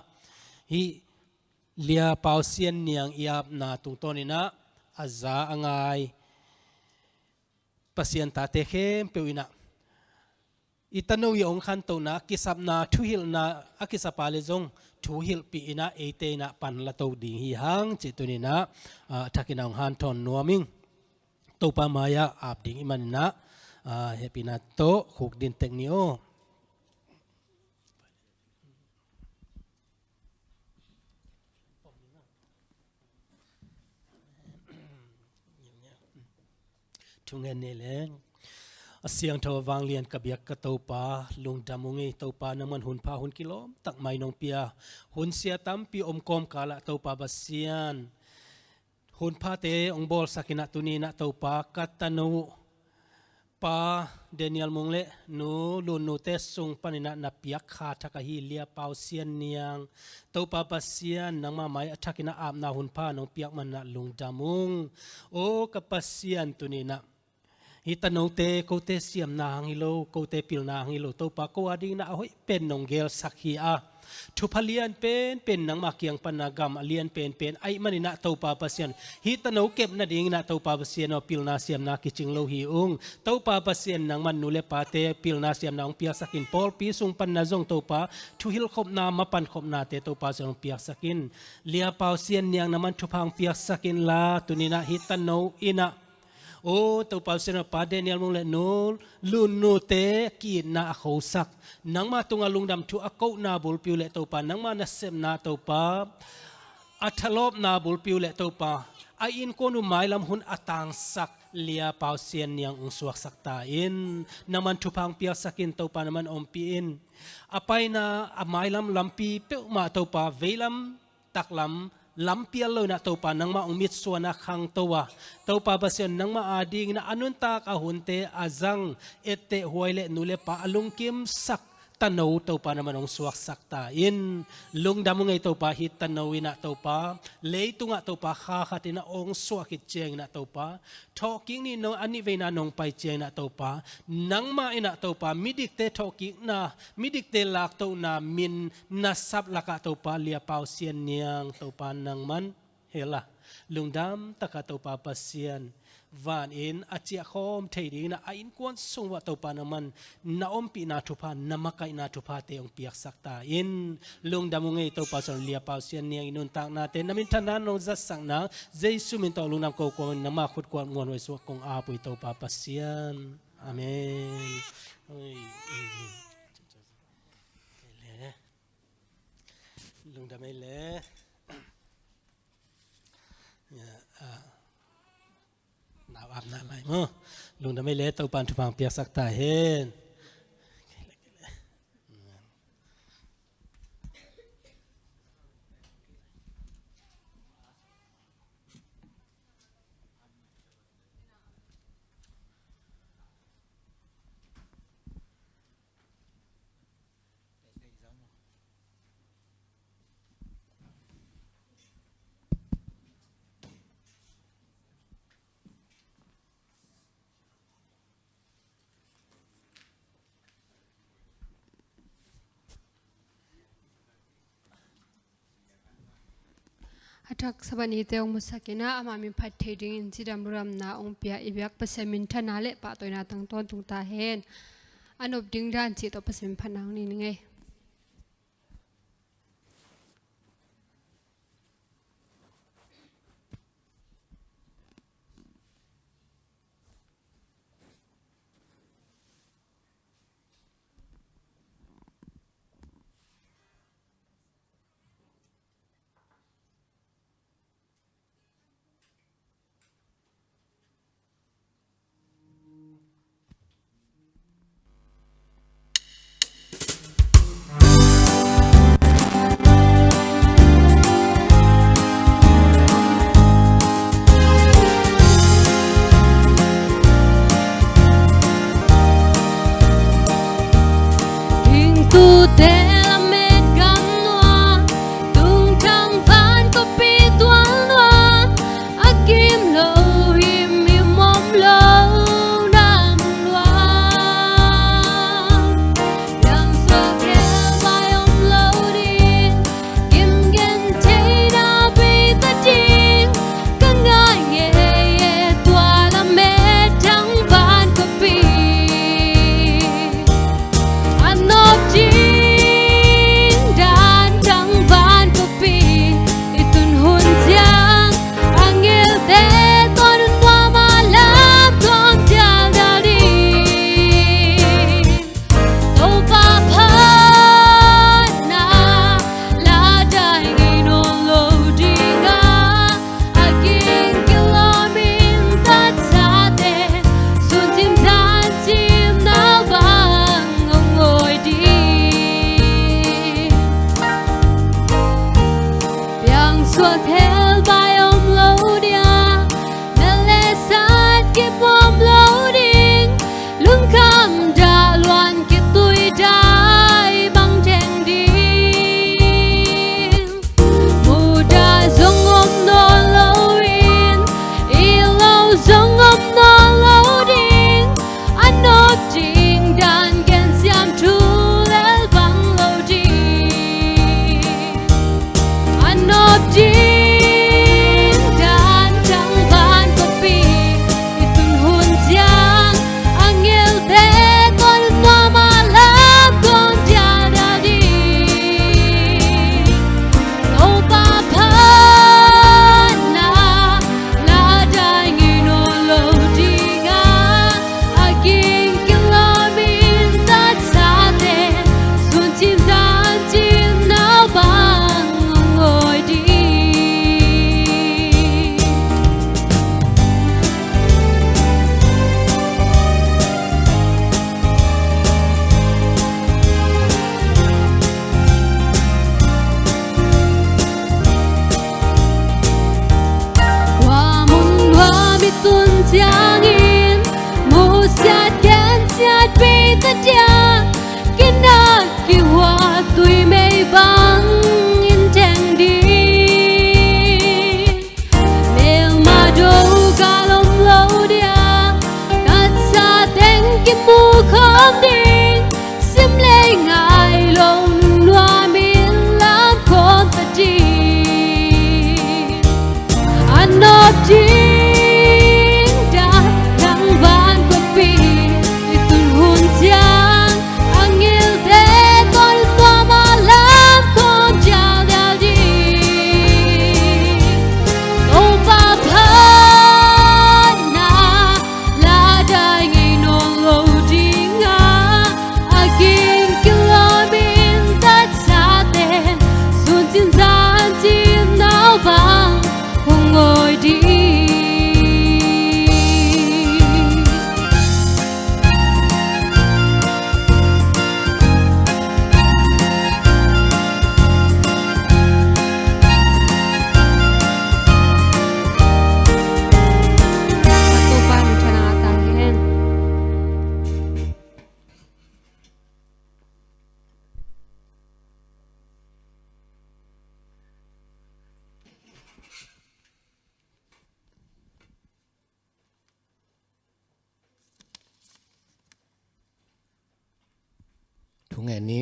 hih Lia Pau Sian Niang i apna tungtawnin ah a za a ngai Pasian tate khempeuh in ah i tano ii hong khantohna, kisapna, thuhilhna a kisap a leh zong thuhilhpih in ah eite in ah pan la to ding hi hang cih tuni-in ah, ah, thakin ah hong hanthawn nuam ing. Topa mai-ah ap ding i hih manin ah, ah, hehpihna tawh khukdin tek ni aw. Thungen ni leng. A siangtho a vanglian ka biak ka Topa, lungdam ung ei Topa, nangman hunpha hun kilawm tak mai nong pia. Hunsia tampi om kawmkalah Topa Pasian, hunphate hong bawlsak in ah tuni-in ah Topa, ka tanu Pa Daniel Mung le Nu Lun Nu te sung panin ah na piak kha thak ahi Lia Pau Sian Niang, Topa Pasian nangma mai-ah thakin ah apna hunpha nong piak manin ah lungdam ung. Aw ka Pasian, tuni-in ah hih tanote kote siamna hang hi lo, kote pilna hang hi lo, Topa ko a dingin ah a hoih pen nong gelsak hi a, thupha lian penpen nangma kiang pana gam a lian penpen ahih manin ah Topa Pasian, hih tano kep nadingin ah Topa Pasian aw, pilna siamna kicing lo hi ung. Topa Pasian nangman nu le pate pilna siamna hong piaksak in, pawlpi sung panin ah zong Topa thuhilhkhopna, mapankhopnate Topa Pasian hong piaksak in. Lia Pau Sian Niang nangman thupha hong piaksak inla, tuni-in ah hih tano in ah Aw Topa Pasian aw, Pa Daniel Mung le Nu Lun Nu te ki-itna a khosak, nangma tungah lungdam thu a kohna bulpi uh le Topa, nangma nasepna Topa a thalawpna bulpi uh le Topa, a innkuan uh mailam hun a tangsak Lia Pau Sian Niang hong suaksak ta in. Nangman thupha hong piaksak in Topa, nangman ompih in. A paina a mailam lampi peuhmah Topa, veilam taklam, lampial lo in ah Topa nangmah hong mitsuan a khangto a, Topa Pasian nangmah a dingin ah a nuntak a hunte a zang, etteh huai le nu le pa a lungkimsak tano Topa nangman hong suaksak ta in. Lungdam ung ei Topa, hih tano in ah Topa leitungah Topa kha khat in ah hong suah khit ciangin ah Topa thawhkik nih nong a nih veina nong pai ciangin ah Topa, nangmah in ah Topa midikte thawhkikna, midikte laktohna min nasap lakah Topa Lia Pau Sian Niang Topa nangman hel a, lungdam takah Topa Pasian, vanin a ciahkhawm thei dingin ah a innkuan sung uah Topa nangman na ompihna thupha, na makaihna thuphate hong piaksak ta in. Lungdam ung ei Topa Pasian, Lia Pau Sian Niang i nuntaknate na minthanna nong zatsak nang, Jesu min tawh lungdam ko kuangin nangma khut kuat muanhuai sungah kong ap uh hi Topa Pasian. Amen. Ui, ui. Lungdam ei le. Ya, ah. Nau ap na lai maw. Lungdam ei le, Topa'n thupha hong piaksak ta hen. A thak Sabbath nite hong musak in ah, ama min phat thei dingin cidam lungdamna hong pia i biak Pasian minthanna le pahtawina tang tawntung ta hen. A nop ding dan cih tawh Pasian minthanna hong nei ning ei. Dingtute lamet gam nuam, tungthang van khuapi tual nuam, a kim lo himhim om lo nam luang. Piangsuak helbai om lo ding, kim gentheihna bei ta ding, ka ngai ngei e tua lamet thangvan khuapi. A nop ding dan thangvan khuapi i tun hun ciang, angelte tawh nuam a lam kawm dialdial ding. Topa phatna ladai ngei nawn lo ding a, a ging kilawm in tatsate suncim zancim na bang hong ngawi ding. Piangsuak helbai om lo ding a, na le sat kim om lo ding, lungkham dah luan khitui dai bang theng ding. Mudah zong om nawn lo in, it lo zong om nawn lo ding, a nop ding dan gensiam thu lel bang lo ding. A nop ding dan thangvan khuapi i tun hun ciang, angelte tawh nuam a lam kawm dialdial ding. Topa phatna ladai ngei nawn lo ding a, a ging kilawm in tatsate suncim zancim na bang hong ngawi ding. Tua mun nuam i tun ciangin, muhsiat gensiat bei ta ding a, kinak kihuat tuimei bangin theng ding. Melma do gal om lo ding a, tatsa teng kimu khawm ding. Sim le ngai lo nuam in lam kawm ta ding. A nop ding dan thangvan khuapi i tun hun ciang, angelte tawh nuam a lam kawm dialdial ding. Topa phatna ladai ngei nawn lo ding a, a ging kilawm in tatsate suncim zancim na bang hong ngawi ding. Topa minthanna ngah ta hen. Thungen ni.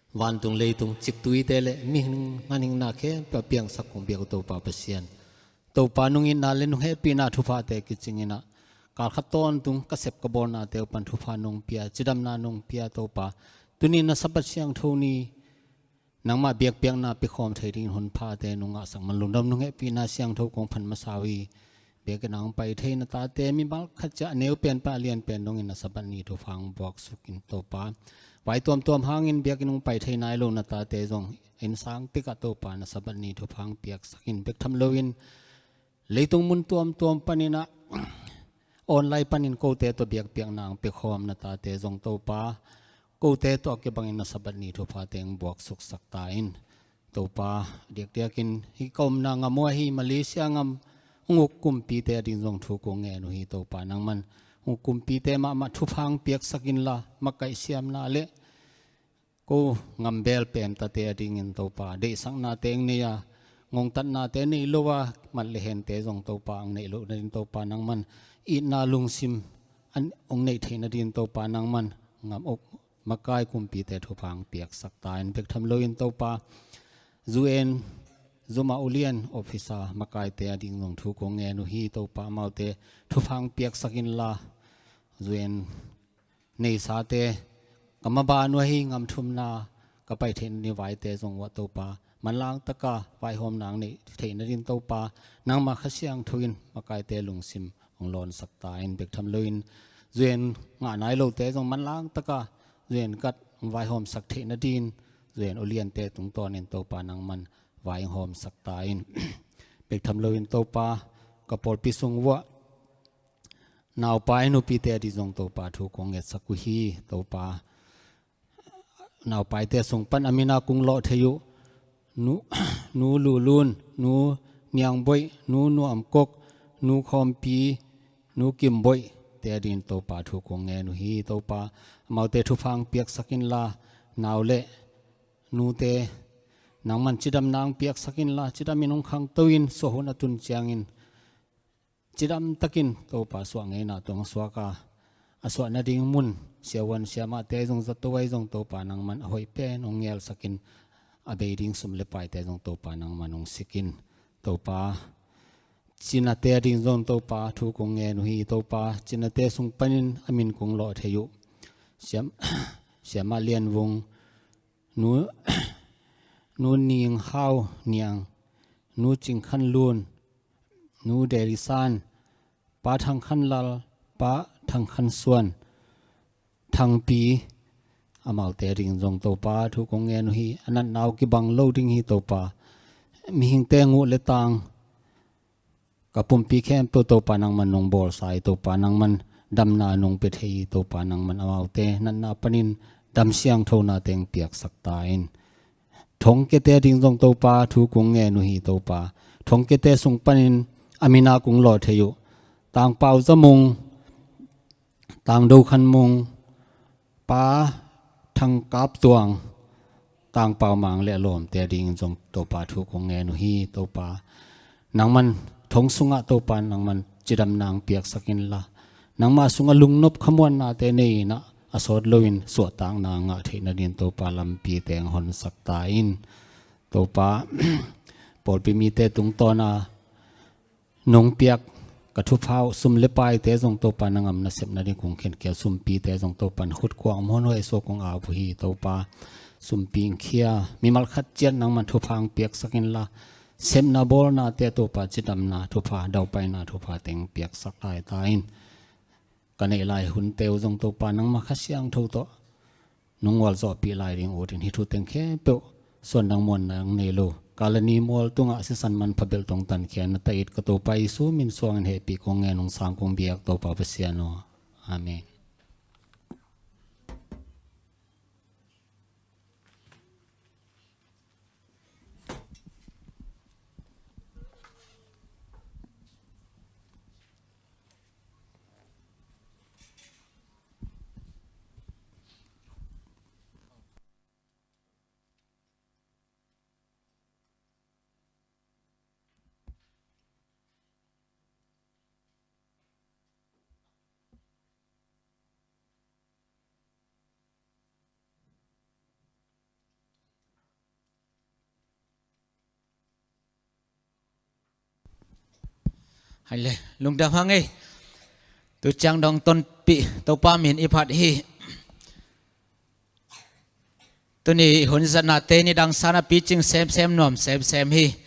Vantung leitung ciktuite le mihing nganinghna khempeuh a piangsak kong biak uh Topa Pasian, Topa nung itna le nung hehpihna thuphate kicing in ah, kalkhat tawntung ka sep ka bawlnate uh pan thupha nong pia, cidamna nong pia Topa, tuni na Sabbath siangtho ni nangmah biakpiakna piakhawm thei dingin hun phate nong ngahsak man lungdam nong hehpihna siangtho kong phat masa uh hi. Biakinn ah hong pai thei na tate mimal khat ciah a neu pen pan a lian pen dongin na Sabbath ni thupha hong buaksuk in Topa, vai tuamtuam hangin biakinn hong pai thei nai lo na tate zong inn sang tikah Topa na Sabbath ni thupha hong piaksak in, bek tham loin leitung mun tuamtuam panin ah online panin kote tawh biakpiakna hong piakhawm na tate zong Topa, kote tawh a kibangin na Sabbath ni thuphate hong buaksuksak ta in. Topa, diakdiakin hih ka omna ngam uh ahi Malaysia gam hong uk kumpite ading zong thu kong ngen uh hi Topa, nangman hong uk kumpite mahmah thupha hong piaksak inla, makaih siamna le ko gam beel pemtate adingin Topa, deihsaknate hong nei a, ngongtatnate nei lo a mat le hente zong Topa hong neih loh nadin Topa, nangman itna lungsim an hong neih theih nadin Topa, nangman gam uk makai kumpite thupha hong piaksak ta in, bek tham loin Topa, U N, Zuma Ulian officer makaite ading zong thu kong ngen uh hi Topa, amaute thupha hong piaksak inla, U N neisate ka maban uh ahi gam thumna ka pai theih nadin vaite zong uah Topa, manlang taka vaihawmna hong neih theih nadin Topa, nangmah Kha Siangtho in makaite lungsim hong lawnsak ta in, bek tham loin U N ngah nai lote zong manlang taka U N card hong vaihawmsak theih nadin U N uliante tungtawnin Topa nangman vai hong hawmsak ta in, bek tham loin Topa, ka pawlpi sung uah naupai nupite ading zong Topa thu kong ngetsak uh hi Topa, naupaite sung pan a min a kong lawh thei uh Nu, Nu Lulun, Nu Niangboih, Nu Nuamkok, Nu Khawmpi, Nu Kimboih te adingin Topa thu kong ngen uh hi Topa, amaute thupha hong piaksak inla, nau le nute nangman cidamna hong piaksak inla, cidamin hong khangto in, suah hun a tun ciangin cidamtakin Topa suah ngeina tawh hong suak a, a suah nading mun siavuan siamahte zong zato ahi zong Topa nangman a hoih pen hong ngelsakin, a bei ding sum le paite zong Topa nangman hong sikin Topa, cinate ading zong Topa thu kong ngen uh hi Topa, cinate sung panin a min kong lawh thei uh Siam, Siamah Lian Vung, Nu, Nu Ning Hau Niang, Nu Cing Khan Lun, Nu Deli San, Pa Thang Khan Lal, Pa Thang Khan Suan, Thangpi, amaute ading zong Topa thu kong ngen uh hi, a natna uh kibang lo ding hi Topa, mihingte nguh le tang ka pumpi khempeuh Topa nangman nong bawlsa hi Topa, nangman damna nong pia thei hi Topa, nangman amaute natna panin dam siangthonate hong piaksak ta in. Thongkiate ading zong Topa thu kong ngen uh hi Topa, thongkiate sung panin a min a kong lawh thei uh Tangpau Za Mung, Tangdo Khan Mung, Pa Thang Kap Tuang, Tangpau Mang le a lawmte adingin zong Topa thu kong ngen uh hi Topa, nangman thong sungah Topa nangman cidamna hong piaksak inla, nangmah sungah lungnop khamuannate nei in ah, a sawt loin suahtakna ngah theih nadin Topa lampite hong honsak ta in. Topa, pawlpi mite tungtawn a nong piak ka thupha uh sum le paite zong Topa na gam na sep nading kong khenkhia, sumpite zong Topa na khut kuang om honhuai suak kong ap uh hi Topa, sumpi hong khia mimal khat ciat nangman thupha hong piaksak inla, sepna bawlnate Topa cidamna thupha, daupaina thupha teng piaksak lai ta in. Ka neih lai hunte uh zong Topa nangmah Kha Siangtho tawh nong gualzawhpih lai ding ut in, hih thu teng khempeuh suandang muanna hong nei lo, kalani mual tungah sisan manpha belh tawh hong tankhia na ta it ka Topa Jesu min suangin hehpih kong ngen, hong sang kong biak Topa Pasian aw. Amen. Hai le, lungdam hang ei. Tu ciang dong tonpih Topa min i phat hi. Tuni hun zatnate nidang sana picing semsem nuam semsem hi.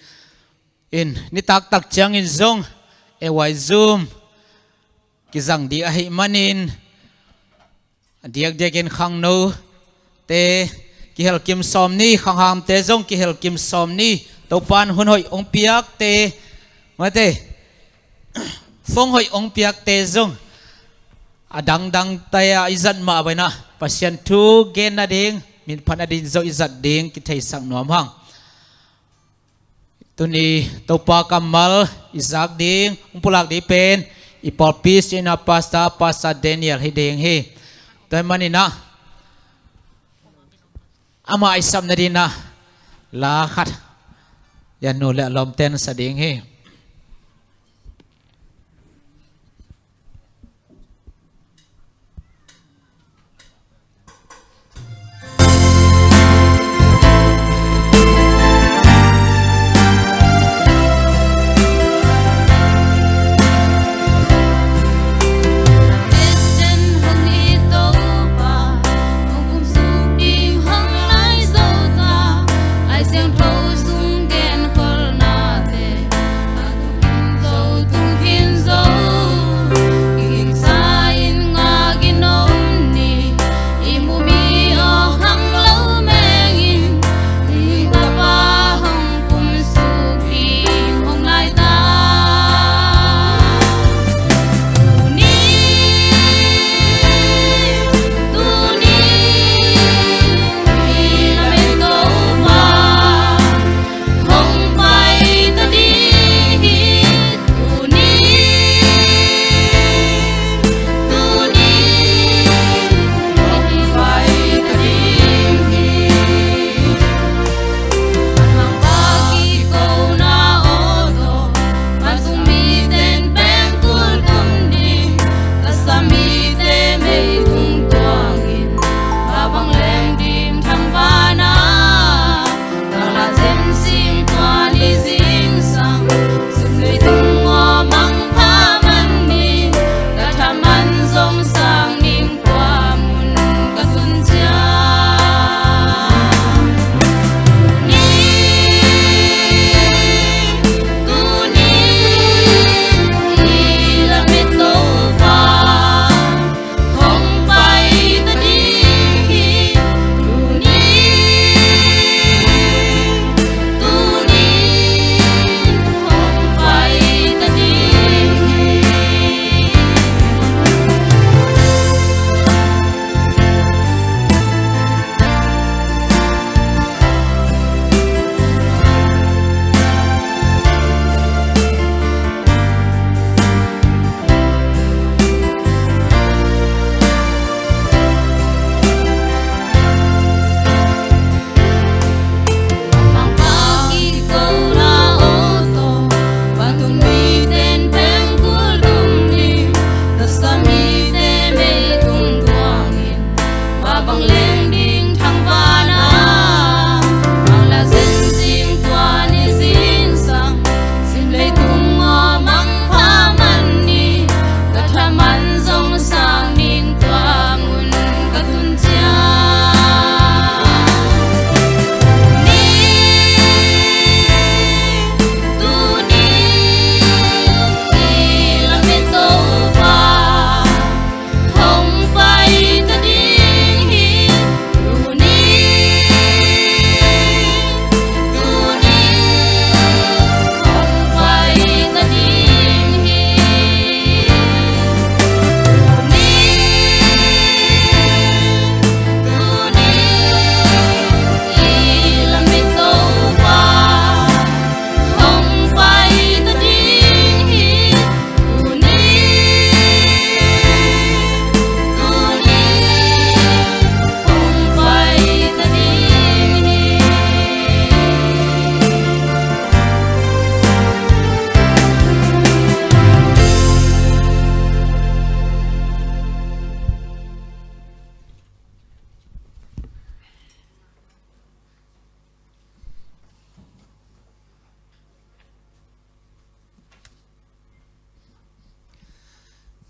In nitaktak ciangin zong A Y Zoom kizang ding ahih manin a diakdiakin khangnote kihelkim sawm ni, khanghamte zong kihelkim sawm ni. Topan hun hoih ong piakte, mate, fong hoih ong piakte zong a dangdang taya i zat mah baina Pasian thu gen nading, min phat nading zong i zat ding kitheisak nuam hang. Tuni Topa kammal i zak ding, ong pulak ding pen i pawlpi senior pastor, Pastor Daniel hi ding hi. Tua hi maninah ama i sap nadinah la khat i a nu le a lawmten sa ding hi.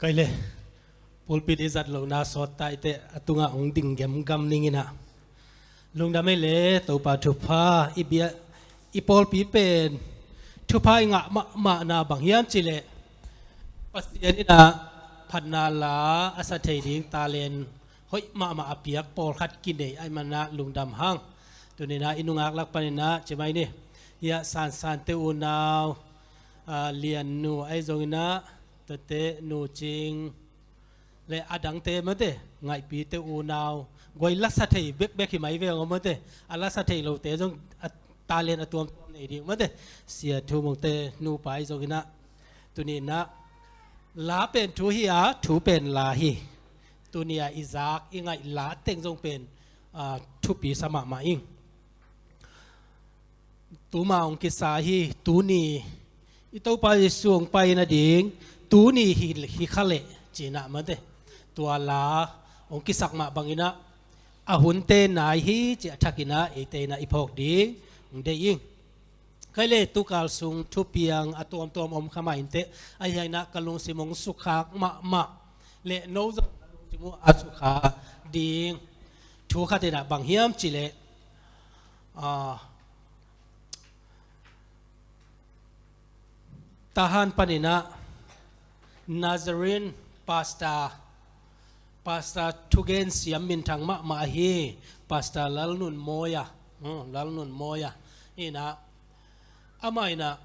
Kai le, pulpit i zat lohna sawt ta i teh, a tungah hong ding gemgam ning inah. Lungdam ei le, Topa thupha, i bia, i pawlpi pen thupha i ngah mahmahna bang hiam cih leh, Pasian inah phatna la a sa thei ding talent hoih mahmah a piak pawlkhat kinei ahih manah lungdam hang. Tuni inah i nungak lak pan inah ci mai ni. Hiah Sansan te unau, a, Lian nu ahi zong inah, tate Nu Cing le a dangte mate, Ngaihpi te unau, guai la sa thei bekbek hi mai ve aw mate, a la sa thei lote zong a talent a tuamtuam nei ding mate, Sia Thu Mung te nupa ahi zong inah. Tuni inah la pen thu hi a, thu pen la hi. Tuni a i zak i ngaih la teng zong pen, a, thupi sa mahmah ing. Tuma hong kisa hi, tuni i Topa Jesu hong pai nading, tuni hi, hi kha leh ci inah mate. Tua la hong kisak mah bang inah, a hunte nai hi ci a thak inah, eite inah i phawk ding hong deih ing. Kai le, tukal sung thupiang a tuamtuam om kha mah inteh, ahi hang inah ka lungsim hong sukhak mahmah le no zong ka lungsim uh a sukha ding thu khat inah bang hiam cih leh, a, Tahan pan inah Nazarene Pastor, Pastor thugen siam minthang mahmah ahi Pastor Lalnunmawia, hmm, Lalnunmawia inah, amah inah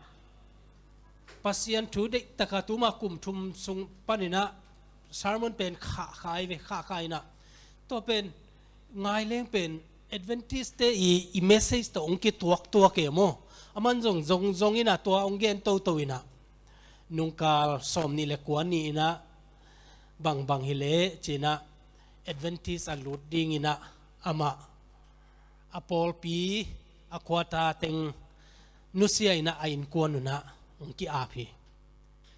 Pasian thu deih taka tuma kum thum sung pan inah sermon pen khahkhai ve, khahkhai inah. Tua pen ngai leng pen Adventist te i, i message tawh hong kituaktuak e maw. Aman zong zongzong inah tua hong gen toto inah. Nungkal sawmnih le kua ni inah, bangbang hi leh ci inah, Adventist a lut ding inah amah a pawlpi a quarter teng nusia inah a innkuan unah hong ki-ap hi.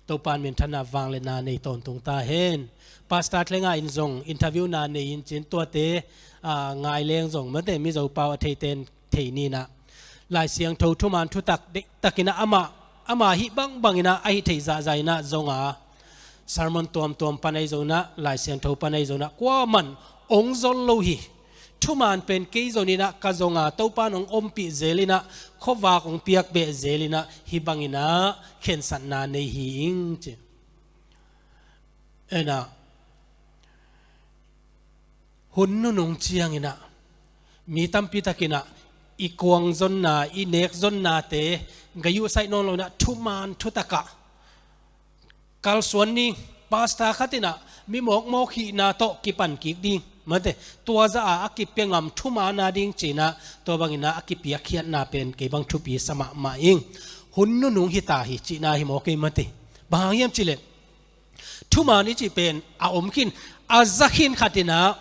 Topa in minthanna, vangliatna nei tawntung ta hen. Pastor Thlenga in zong interview na nei in cin tuate, a, ngai leng zong mate Mizo pau a theiten thei ni inah. Lai Siangtho thuman thutak deihtak inah amah, amah hih bangbang inah a hih theih zahzah inah zong a, sermon tuamtuam pan ahi zong inah, Lai Siangtho pan ahi zong inah, kuaman hong zol lo hi. Thuman pen kei zong inah ka zong a, Topa in hong ompih zel inah, khuavak hong piak beh zel inah, hih bang inah khensatna nei hi ing ci. Inah, hun nunung ciang inah, mi tampi tak inah i kuang zonna, i nek zonnate ga yuhsaih nawn lo inah, thuman thutak ah kalsuan ding, pastor khat inah mi mawkmawk hihna tawh kipan kik ding mate, tua zah a a kipia ngam thuman a ding ci inah, tua bang inah a kipiakkhiatna pen kei bang thupi sa mahmah ing. Hun nunung hi ta hi cihna hi maw kei mate. Bang hang hiam cih leh, thuman i cih pen a om khin, a za khin khat inah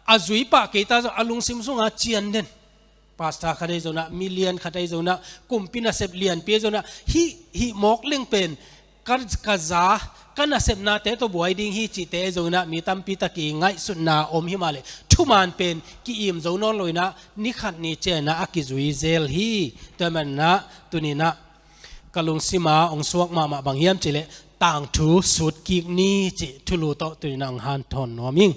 a zui pah kei ta zong a lungsim sungah cian den. Pastor khat ahi zong inah, mi lian khat ahi zong inah, kumpi nasep lianpi ahi zong inah, hih, hih mawk leng pen ka, ka za, ka nasepnate tawh buai ding hi cihte ahi zong inah, mi tampi tak i ngaihsutna om hi mah leh, thuman pen ki-im zo nawn lo inah, ni khat ni ciang inah a kizui zel hi. Tua ahih manah tuni inah ka lungsim ah hong suak mahmah bang hiam cih leh, tangthu sut kik ni cih thulu tawh tuni inah hong hanthawn nuam ing.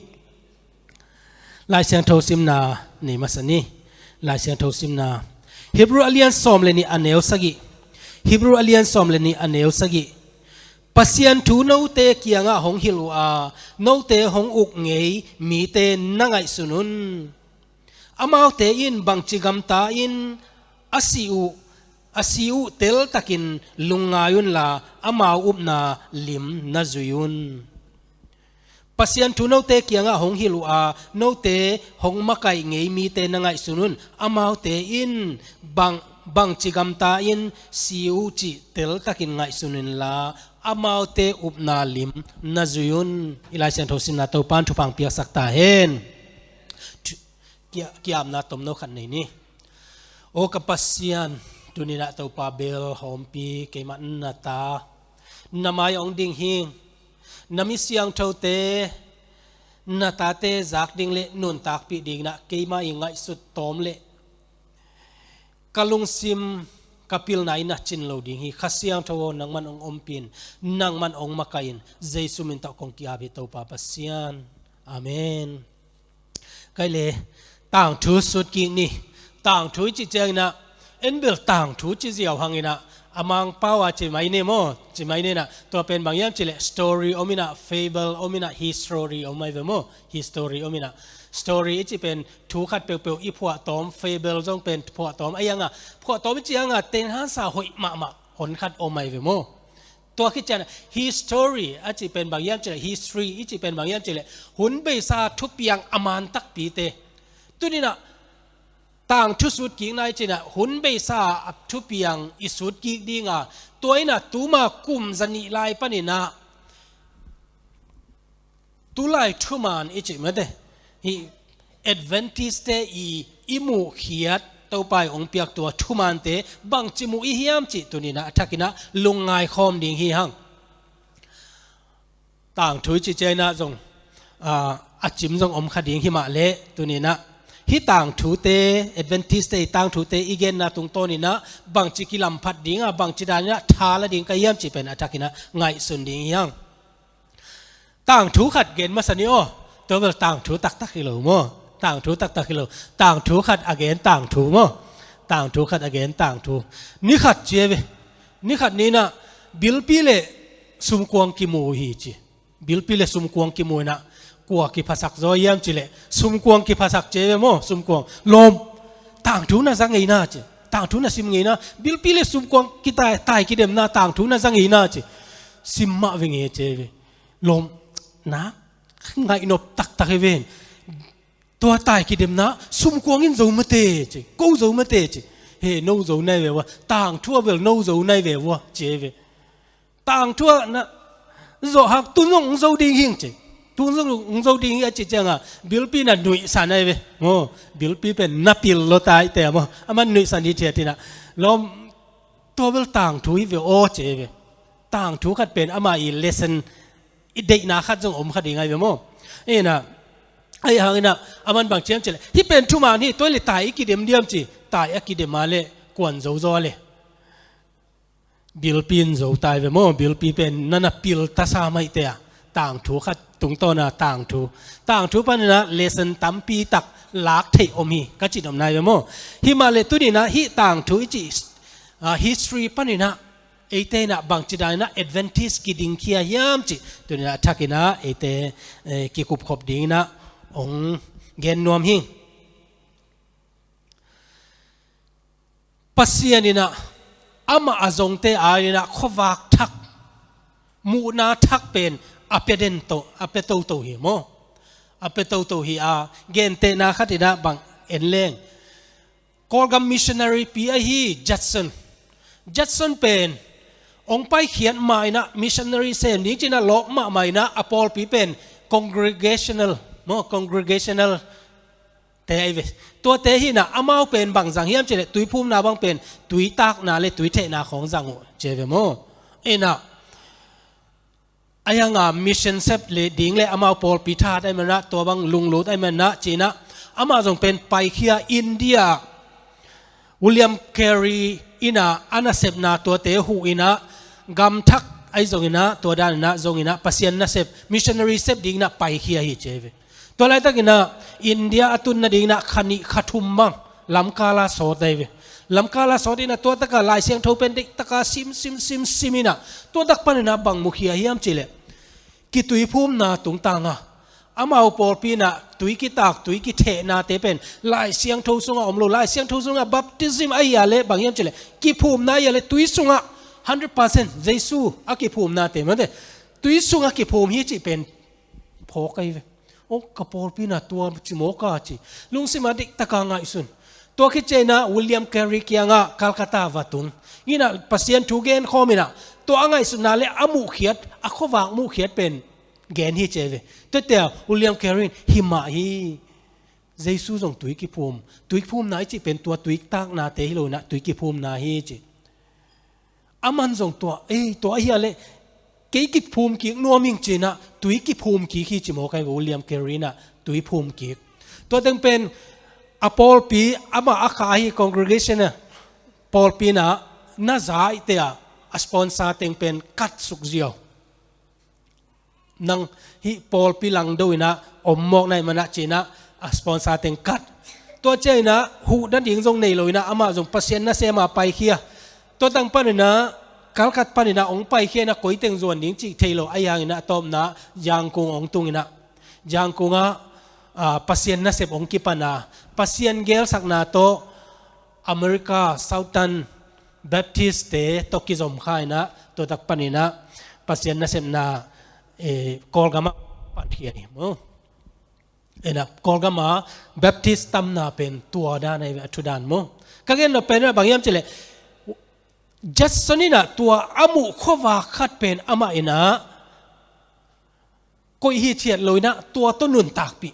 Lai Siangtho simna nei masa ni. Lai Siangtho simna, Hebrew a lian sawm le nih a neu sagih. Hebrew a lian sawm le nih a neu sagih. Pasian thu note kiangah hong hilh uh a, note hong uk ngei mite na ngaihsun un. Amaute in bangci gamta in a si uh, a si uh teltakin lungngai unla, amau upna lim na zui un. Pasian thu note kiangah hong hilh uh a, note hong makaih ngei mite na ngaihsun un. Amaute in bang, bangci gamta in si uh cih teltakin ngaihsun unla, amaute upna lim na zui un. I Lai Siangtho simna Topa in thupha hong piaksak ta hen. Thu-, kia-, kiamna tomno khat nei ni. O ka Pasian, tuni inah Topa bel hawmpi, keimah na ta, na mai hong ding hi. Na mi siangthote, na tate zak ding le nuntakpih ding inah keimah i ngaihsut tawm le ka lungsim, ka pilna in a cin lo ding hi. Kha Siangtho aw, nangman hong ompih in, nangman hong makaih in, Jesu min tawh kong ki-ap hi, Topa Pasian. Amen. Kei le, tangthu sut kik ni. Tangthu i cih ciangin ah, en bel tangthu ci ziau hangin ah, a Mangpau a ci mai ni maw, ci mai ni in ah, tua pen bang hiam cih leh story om in ah, fable om in ah, history om ai ve maw, history om in ah. Story i cih pen thu khat peuhpeuh i phuahtawm, fable zong pen phuahtawm, a hiang a, phuahtawm i cih hiang a, tenhansa hoih mahmah hon khat om ai ve maw. Tua khit ciang history a cih pen bang hiam cih leh, history i cih pen bang hiam cih leh, hun beisa thupiang a man takpite. Tuni in ah tangthu sut kikna i cih in ah, hun beisa a thupiang i sut kik ding a, tua in ah tuma kum zanih lai panin ah tulai thuman i cih mate, hih Adventist-te i, i muhkhiat, Topa i hong piak tua thumante bangci muh i hiam cih tuni in ah a thakin ah lungngai khawm ding hi hang. Tangthu i cih ciangin ah zong, aa, a cim zong om kha ding hi mah leh tuni in ah hih tangthute, Adventist-te i tangthute i genna tungtawnin ah bangci kilamphat ding a, bangci danin ah tha la ding ka hiam cih pen a thakin ah ngaihsun ding hi hang. Tangthu khat gen masa ni aw. Tua bel tangthu taktak hi lo maw. Tangthu taktak hi lo. Tangthu khat a gen tangthu maw. Tangthu khat a gen tangthu. Ni khat ci e ve. Ni khat ni in ah bilpi le sumkuang kimu hi ci. Bilpi le sumkuang kimu in ah kua kiphasak zaw hiam cih leh sumkuang kiphasak ci e ve maw, sumkuang. Lawm. Tangthu na za ngei na ci. Tangthu na sim ngei na. Bilpi le sumkuang kitai, tai kidemna tangthu na za ngei na ci. Sim mah ve ngei ci e ve. Lawm, na ngaihnop taktak hi ven. Tua tai kidemna sumkuang in zo mate ci, ko zo mate ci. He, no zo nai ve ua, tangthu a bel no zo nai ve ua ci e ve. Tangthu a na zawh hak, tun zong hong zo ding hing ci. Tun zong hong zo ding hing a cih ciang a, bilpi in ah nuihsan ai ve. Maw, bilpi pen na pil lo tai te maw. Aman nuihsan hi thiat in ah. Lawm, tua bel tangthu hi ve aw ci e ve. Tangthu khat pen ama i lesson i deihna khat zong om kha ding ai ve maw. In ah, ahi hangin ah, aman bang ci hiam cih leh, hih pen thuman hi, tua leh tai i kidem diam ci, tai a kidem a leh, kuan zo zaw a leh. Bilpi in zo tai ve maw, bilpi pen na na pil tasa maite a. Tangthu khat tungtawn a tangthu. Tangthu panin ah lesson tampi tak lak theih om hi, ka cih nopna ai ve maw. Hi mah leh tuni in ah hih tangthu i cih, ah, history panin ah, eite in ah bangci danin ah Adventist kidingkhia hiam cih tuni in ah a thakin ah eite, eh, kikupkhop dingin ah hong gen nuam hi. Pasian in ah amah a zongte adingin ah khuavak thak, muhna thak pen a pia den to, a pia toto hi maw. A pia toto hi a, gentehna khat in ah bang en leng, Kawlgam missionary pi ahi Judson. Judson pen hong paikhiat ma in ah missionary sem ding ci in ah lawp mahmah in ah a pawlpi pen congregational, maw, congregational te ai ve. Tuate hi in ah amau pen bang zang hiam cih leh tuiphumna bang pen tuitakna le tuithehna khawng zang uh ci ai ve maw. In ah, ahi hang a mission sep le ding le amau pawlpi thahat ai man ah, tua bang lunglut ai man ah ci in ah, amah zong pen paikhia India, William Carey in ah a nasepna tuate huh in ah, gam thak ahi zongin ah, tua danin ah zongin ah Pasian nasep, missionary sep dingin ah paikhia hi ci ai ve. Tua laitakin ah India a tun nadingin ah kha nih kha thum bang lamkal ah sawt ai ve. Lamkal ah sawt in ah tua tak a Lai Siangtho pen deih tak a sim, sim, sim, sim in ah, tua tak panin ah bang mukhia hiam cih leh, kituiphumna tungtang a, amau pawlpi in ah tui kitak, tui kithehnate pen Lai Siangtho sungah om lo, Lai Siangtho sungah baptism ahi a leh bang hiam cih leh, kiphumna ahi a leh tui sungah hundred percent Jesu a kiphumnate mate, tui sungah kiphum hi cih pen phawk ai ve. Oh, ka pawlpi in ah tua ci mawk a ci, lungsim ah deih tak a ngaihsun. Tua khit ciang in ah William Carey kiangah Calcutta va tung in ah Pasian thu gen khawm in ah, tua a ngaihsutna le a muhkhiat, a khuavak muhkhiat pen gen hi ci ai ve. Tuate ah William Carey in, hi mah hi. Jesu zong tui kiphum, tuiphumna i cih pen tua tuitaknate hi lo in ah tui kiphumna hi ci. Aman zong tua, ei, tua ahi a leh kei kiphum kik nuam ing ci in ah tui kiphum kik hi ci mawk ai ve, William Carey in ah tui phum kik. Tua teng pen a pawlpi, amah a kha ahi congregation a pawlpi in ah na zaihte ah a sponsor teng pen kat suk ziau. Nang hih pawlpi langdo inah om mawk na hih manah ci-inah a sponsor teng kat. Tua cianginah huh nading zong nei lo inah amah zong Pasian nasem a paikhia. Tua tang paninah Calcutta paninah hong paikhia inah koi teng zuan ding cih thei lo, ahi hanginah a tawpna Yangon hong tunginah Yangon ah, ah, Pasian nasep hong kipan a, Pasian gelsakna tawh America Southern Baptist-te tawh kizom kha inah, tua tak paninah Pasian nasepna, eh, Kawlgam ah pankhia hi maw. Inah Kawlgam ah Baptist tamna pen tua dan ahi ve, a thu dan maw. Ka gen nop pen inah bang hiam cih leh, Judson inah tua a muh khuavak khat pen amah inah koih hithiat lo inah tua tawh nuntakpih.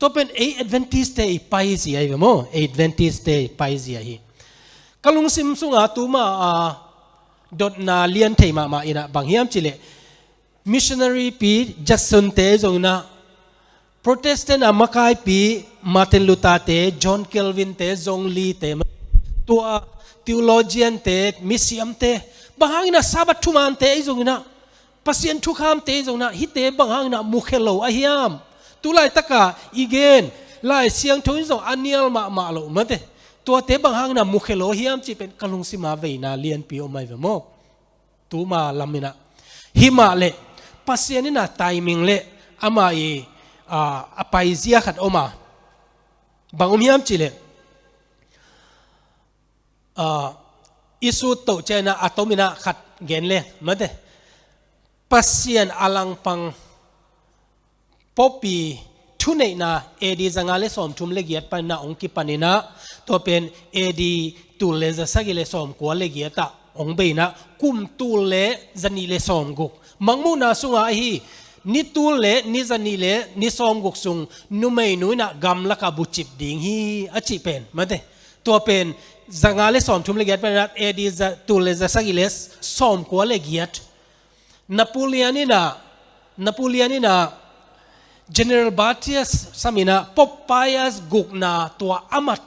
Tua pen ei Adventist-te i paizia hi ve maw, ei Adventist-te i paizia hi. Ka lungsim sunga tuma a dotna lian thei mahmah inah bang hiam cih leh, missionary pi Judson-te zong inah, Protestant a makaipi Martin Luther-te, John Calvin-te, Zwingli-te, tua theologian-te, misiamte, bang hanginah Sabbath thumante ahi zong inah, Pasian thukhamte ahi zong inah, hihte bang hanginah mukhia lo a hiam? Tu laitaka i gen Lai Siangtho in zong a nial mahmah lo mate. Tuate bang hanginah mukhia lo a hiam cih pen ka lungsima veina lianpi om ahi ve maw. Tuma lam inah. Himah leh Pasian inah timing leh amah i, ah, a paizia khat om a. Bang om hiam cih leh, ah, i sut toh cianginah a tom inah khat gen le mate. Pasian a langpang Pope i thuneihna A D zanga le sawmthum le giat paninah hong kipan inah, tua pen A D tul le zasagih le sawmkua le giat ah hong bei inah, kum tul le zanih le sawmguk. Mangmuhna sunga ahi, ni tul le ni zanih le ni sawmguk sung numeinu inah gamlakah bucip ding hi a cih pen mate. Tua pen zanga le sawmthum le giat paninah A D za, tul le zasagih le sawmkua le giat. Napoleon inah, Napoleon inah General Berthier sam inah Pope Pius gukna tua a mat,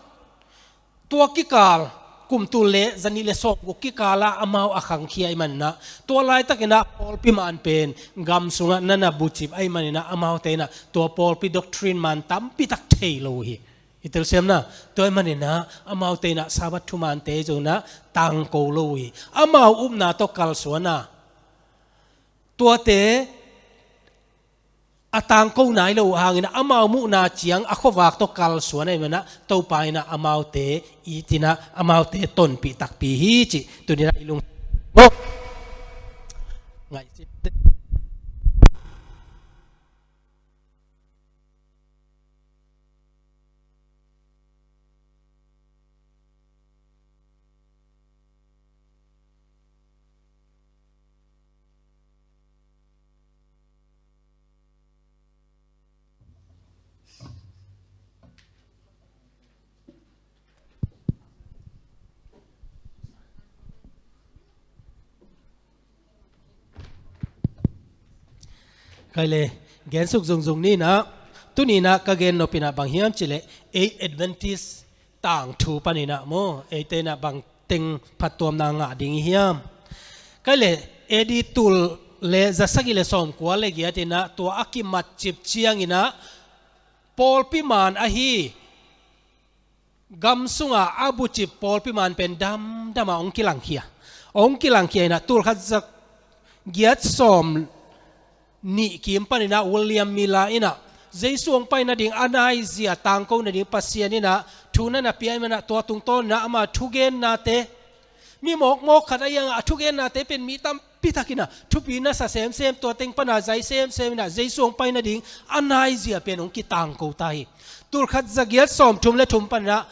tua kikal, kum tul le zanih le sawmguk kikal ah amau a khangkhia ahih maninah, tua laitakinah pawlpi man pen gam sungah na na bucip ahih maninah amaute inah tua pawlpi doctrine man tampitak thei lo uh hi. I telsiamna, tua ahih maninah amaute inah Sabbath thumante zong inah tangko lo uh hi. Amau upna tawh kalsuan a, tuate a tangko nai lo uh hangin amau muhna ciang a khuavak tawh kalsuan ahih maninah Topa inah amaute it inah amaute tonpih takpi hi cih tuni inah i lung ngaihsut. Kai le, gensuk zungzung ni inah, tuni inah ka gen nop inah bang hiam cih leh, ei Adventist tangthu paninah maw, eite inah bang teng phattuamna ngah ding i hiam? Kai le, A D tul le zasagih le sawmkua le giat inah tua a kimatcip cianginah pawlpi man ahi, gam sunga a bucip pawlpi man pen damdam a hong kilangkhia. Hong kilangkhia inah tul khat za giat sawm nih kim paninah William Miller inah Jesu hong pai nading a naizia tangko nading Pasian inah thu na na pia ahih maninah tua tungtawn inah ama thugennate, mi mawkmawk khat a iangah a thugennate pen mi tampitak inah thupi na sa semsem, tua teng pana zai semsem inah Jesu hong pai nading a naizia pen hong kitangko ta hi. Tul khat za giat sawmthum le thum paninah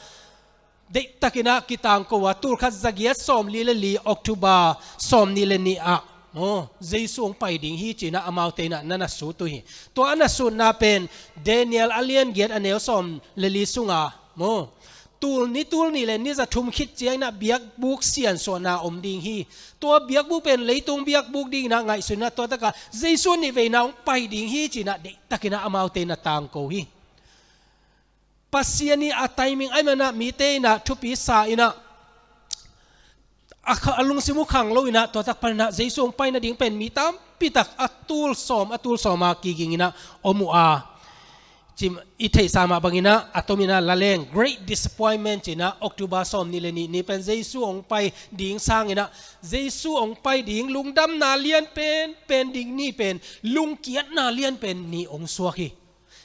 deihtakinah kitangko a, tul khat za giat sawmli le li October sawmnih le nih ah, aw, Jesu hong pai ding hi ci-inah amaute inah na na sut uh hi. Tua a na sutna pen Daniel a lian giat a neu sawm le li sunga, aw, tul ni tul nih le ni za thum khit cianginah biakbuk siansuahna om ding hi. Tua biakbuk pen leitung biakbuk dinginah ngaihsun inah tua takah Jesu nih veina hong pai ding hi ci-inah deihtakinah amaute na tangko hi. Pasian i a timing ahih maninah mite inah thupi sa inah a, kha, a lungsim uh khang lo inah, tua tak paninah Jesu hong pai nading pen mi tampitak a tul sawm, a tul sawma kiging inah om uh a, cim i theihsa mah banginah, a tominah laleng Great Disappointment cinah, October sawm nih le nih ni pen Jesu hong pai ding sanginah, Jesu hong pai ding lungdamna lian pen pen ding ni pen lungkiatna lian pen ni hong suak hi.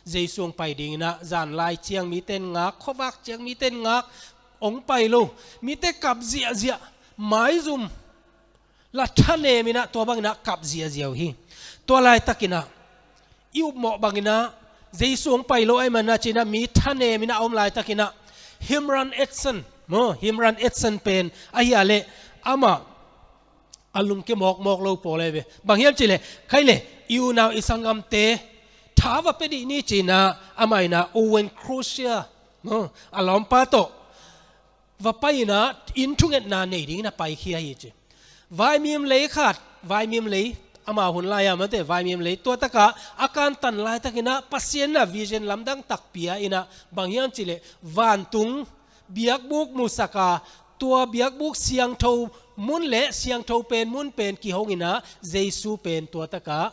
Jesu hong pai dinginah zanlai ciang miten ngak, khuavak ciang miten ngak, hong pai lo, mite kap ziahziah, maizum la thaneminah tua banginah kap ziahziah uh hi. Tua laitakinah i upmawh banginah Jesu hong pai lo ahih manah cinah mi thaneminah a om laitakinah Himran Edson, maw, Himran Edson pen ahi a leh amah a lungke mawkmawk lo pawl ahi ve. Bang hiam cihleh, khaile, i unau i sanggamte tha va pia dih ni cinah amah inah Owen Crozier, maw, a lawmpa tawh va pai inah inn thungetna nei dingin a paikhia hi ci. Vaimim lei khat, vaimim lei, amau hun lai-a mate, vaimim lei tua takah a kantan laitakinah Pasian inah vision lamdang tak pia inah bang hiam cihleh vantung biakbuk musaka, tua biakbuk siangtho mun le siangtho pen mun pen kihong inah Jesu pen tua takah,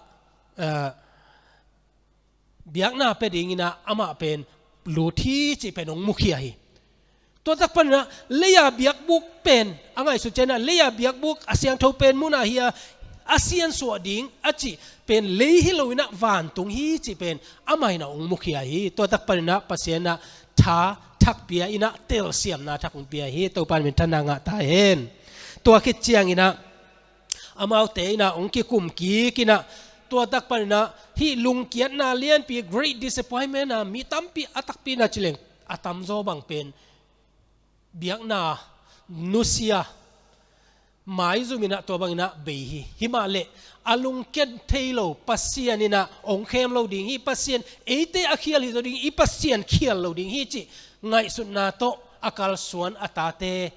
ah, biakna pia dinginah amah pen lut hi cih pen hong mukhia hi. Tua tak paninah leia biakbuk pen a ngaihsut cianah leia biakbuk a siangtho pen munah hi a, a siansuah ding a cih pen lei hi loinah vantung hi cih pen amah inah hong mukhia hi. Tua tak paninah Pasian inah tha thak pia inah telsiamna thak hong pia hi. Topa in minthanna ngah ta hen. Tua khit cianginah amaute inah hong kikum kik inah tua tak paninah hih lungkiatna lianpi, great disappointment a mi tampi a takpi inah cileng a tamzaw bang pen biakna nusia maizum inah tua banginah bei hi. Himahleh a lungkiat thei lo Pasian inah hong khem lo ding hi. Pasian eite a khial hi zo ding, i Pasian khial lo ding hi cih ngaihsutna tawh a kalsuan a tate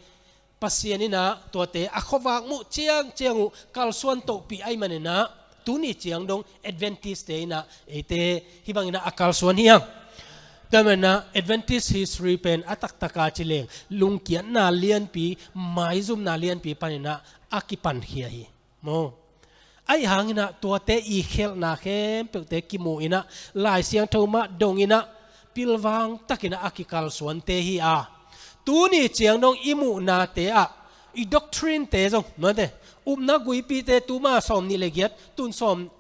Pasian inah tuate a khuavak muh ciangciang uh kalsuan tohpih ahih maninah tuni ciang dong Adventist-te inah eite hih banginah a kalsuan hi hang. Tua maninah Adventist history pen a taktaka cileng lungkiatna lianpi, maizumna lianpi paninah a kipankhia hi. Maw. Ahi hanginah tuate i khelhna khempeuhte kimu inah Lai Siangtho mah dong inah pilvang takinah a kikalsuante hi a, tuni ciang dong i muhnate ah i doctrine-te zong mate, upna guipite tuma sawm nih le giat, tun sawm,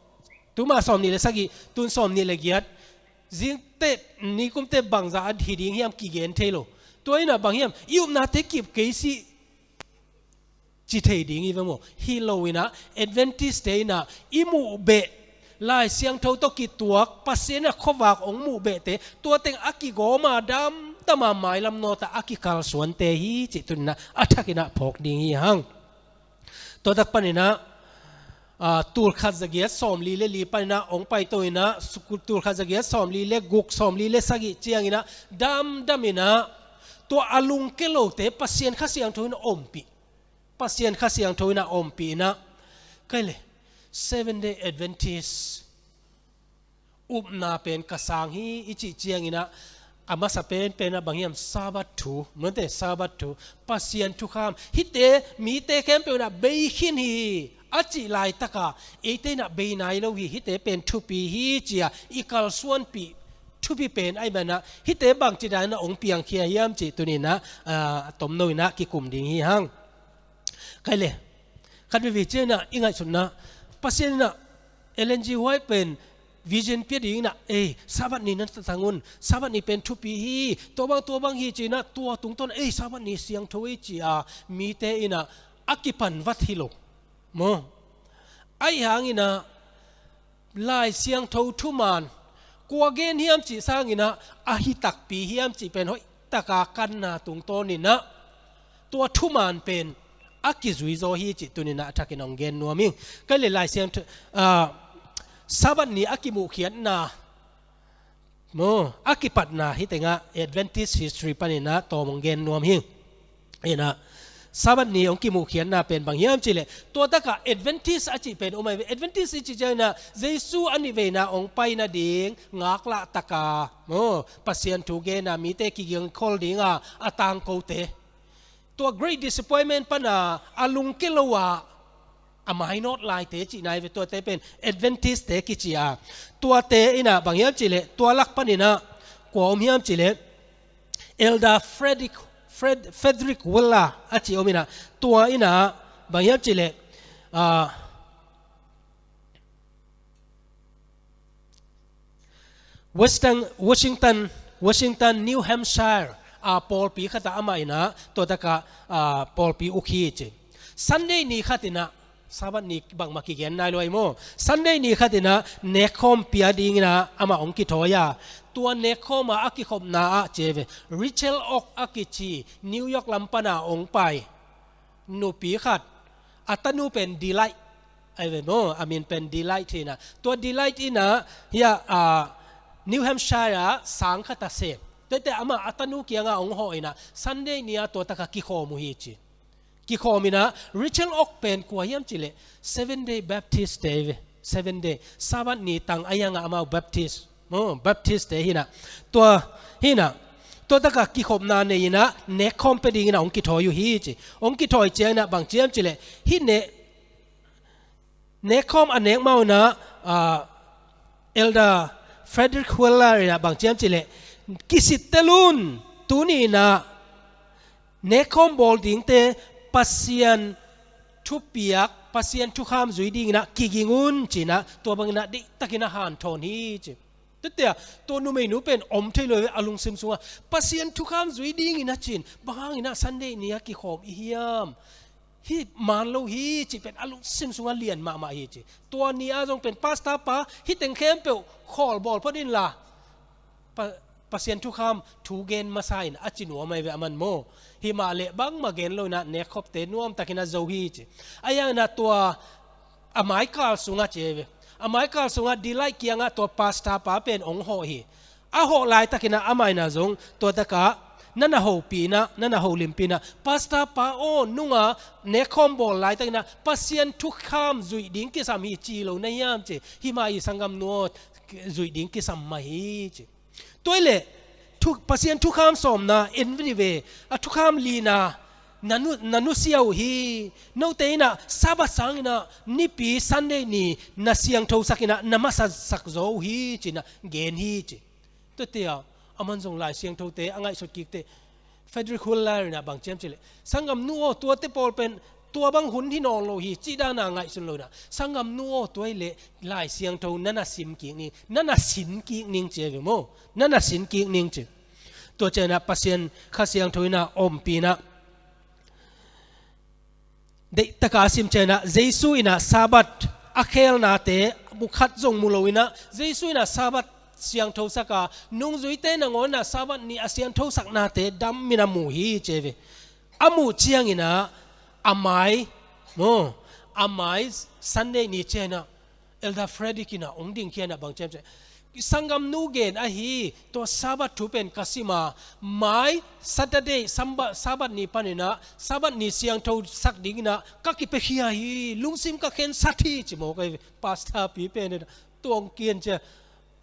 tuma sawm nih le sagih, tun sawm nih le giat, zingte nikumte bangza a hi ding hiam kigen thei lo. Tua inah bang hiam, i upnate kip kei sih ci thei ding hi ve maw. Hi loinah Adventist-te inah i muh beh, Lai Siangtho tawh kituak Pasian inah khuavak hong muh behte tua teng a kigawma damdama mailam nawtah a kikalsuante hi cih tuninah a thakinah phawk ding hi hang. Tua tak paninah, ah, tulkhat zagiat sawmli le li paninah hong paito inah, su-, tulkhat zagiat sawmli le guk, sawmli le sagih cianginah damdaminah tua a lungke lote Pasian Kha Siangtho inah ompih. Pasian Kha Siangtho inah ompih inah, khaile, Seven Day Adventist upna pen ka sang hi i cih cianginah a masa penpenah bang hiam, Sabbath thu mate, Sabbath thu, Pasian thukham, hihte mite khempeuh inah bei khin hi a cih laitaka eite inah bei nai lo hi. Hihte pen thupi hi ci-a i kalsuanpih thupi pen ahih manah hihte bangci daninah hong piangkhia hiam cih tuninah, ah, a tomno inah kikum ding hi hang. Khaile, khat veve cianginah i ngaihsutna, Pasian inah Ellen G. White pen vision pia dinginah, ei, Sabbath ni na tatang un, Sabbath ni pen thupi hi, tua bang tua bang hi cinah tua tungtawn, ei, Sabbath ni siangtho ei ci-a mite inah a kipan vat hi lo. Maw. Ahi hanginah Lai Siangtho thuman kua gen hiam cih sanginah a hi takpi hiam cih pen hoihtaka kanna tungtawninah tua thuman pen a kizuizaw hi cih tuninah a thakin hong gen nuam ing. Khaile, Lai Siangtho, ah, Sabbath ni a kimuhkhiatna, maw, a kipatna hih tengah Adventist history paninah tawm hong gen nuam hi. Inah Sabbath ni hong kimuhkhiatna pen bang hiam cihleh, tua takah Adventist a cih pen om ahi ve. Adventist i cih cianginah Jesu a nih veina hong pai nading ngaklah taka, maw, Pasian thu gena mite kigingkhol dinga a tangkote, Tua Great Disappointment pana a lungke lo a, a mainawt laite cihna hi ve, tuate pen Adventist-te kici a. Tuate inah bang hiam cihleh, tua lak paninah kua om hiam cihleh, Elder Frederick, Fred, Frederick Willer a ci om inah, tua inah bang hiam cihleh, ah, Western, Washington, Washington, New Hampshire a pawlpi khatah amah inah tua takah, ah, pawlpi uk hi ci. Sunday ni khat inah, Sabbath ni bangmah kigen nai lo ai maw, Sunday ni khat inah nekkhawm pia dinginah amah hong kithawi a. Tua nekkhawm a a kikhopna ah ci ve, Rachel Oak a kici, New York lam pana hong pai nupi khat, a tanu pen Delight ai ve maw, a min pen Delight hi inah. Tua Delight inah hiah, ah, New Hampshire ah sang khat a sem. Tuate amah a tanu kiangah hong hawh inah Sunday ni-a tua takah kikhawm uh hi ci. Kikhawm inah Rachel Oak pen kua hiam cihleh, Seven Day Baptist-te hi ve. Seven Day, Sabbath ni tang a hiangah amau Baptist, maw, Baptist-te hi inah. Tua hi inah, tua takah kikhopna nei inah nekkhawm pia dinginah hong kithawi uh hi ci. Hong kithawi cianginah bang ci hiam cihleh, hih ne, nekkhawm a nek mah unah, ah, Elder Frederick Willer inah bang ci hiam cihleh, kisittel un, tuni inah nekkhawm bawl dingte Pasian thupiak, Pasian thukham zui dinginah kiging un ci inah, tua banginah deihtakinah hanthawn hi ci. Tuate ah tua numeinu pen om thei lo ve, a lungsim sungah Pasian thukham zui dingin a cin, bang hanginah Sunday ni-a kikhawm i hiam? Hih man lo hi cih pen a lungsim sungah lian mahmah hi ci. Tua ni-a zong pen pastor pa, hih teng khempeuh khawl bawl phot inla, Pa-, Pasian thukham thu gen masa in a ci nuam ai ve aman maw. Himahleh bangmah gen lo inah nekkhopte nuamtakinah zo hi ci. A hianginah tua a maikal sungah ci ai ve, a maikal sungah Delight kiangah tua pastor pa pen hong hawh hi. A hawh laitakinah amah inah zong tua takah na na hopih inah, na na holimpih inah, Pastor pa aw, nunga nekkhawm bawl laitakinah Pasian thukham zuih ding kisam hi ci lo na hiam ci. Himah hi sanggamnu aw, zuih ding kisam mah hi ci. Tua hileh thu, Pasian thukham sawmna en ve ni ve, a thukham lina na nu, na nusia uh hi. Note inah Sabbath sanginah nipi Sunday ni na siangthosak inah na masasak zaw uh hi ci inah gen hi ci. Tuate ah aman zong Lai Siangthote a ngaihsut kikteh, Frederick Willer inah bang ci hiam cihleh, sanggamnu aw, tuate pawl pen tua bang hun hi nawn lo hi cih dana ngaihsun lo inah, sanggamnu aw, tua hileh Lai Siangtho na na sim kik ning, na na sin kik ning ci ai ve maw, na na sin kik ning ci. Tua cianginah Pasian Kha Siangtho inah ompih inah deihtaka a sim cianginah, Jesu inah Sabbath a khelnate mu khat zong mu lo inah, Jesu inah Sabbath siangthosak a, nungzuite nangawn inah Sabbath ni a siangthosaknate dam inah mu hi ci ai ve. A muh cianginah a mai, maw, a mai Sunday ni cianginah Elder Frederick inah hong dingkhia inah bang ci hiam cihleh, sanggamnu gen ahi tua Sabbath thu pen ka sim a, mai Saturday, Samba-, Sabbath ni paninah Sabbath ni siangthosak dinginah ka kipiakhia hi, lungsim ka khensat hi ci mawk ai ve. Pastor pi pen inah tua hong kian ciang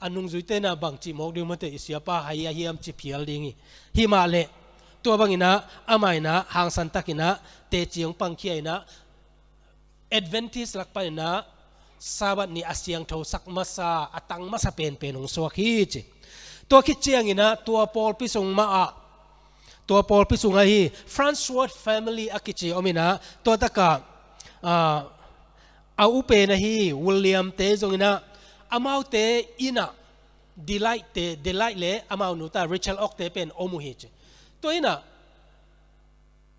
a nungzuite inah bang cih mawk ding mate, i siapa hai a hiam ci phial ding hi. Himahleh tua banginah amah inah hangsantakinah teci hong pangkhia inah Adventist lak paninah Sabbath ni a siangthosak masa, a tang masa penpen hong suak hi ci. Tua khit cianginah tua pawlpi sung mah ah, tua pawlpi sungah hi Farnsworth family a kici om inah, tua takah, ah, a upen ahi William-te zonginah amaute innah Delight-te, Delight le amau nuta Rachel Oak-te pen om uh hi ci. Tua innah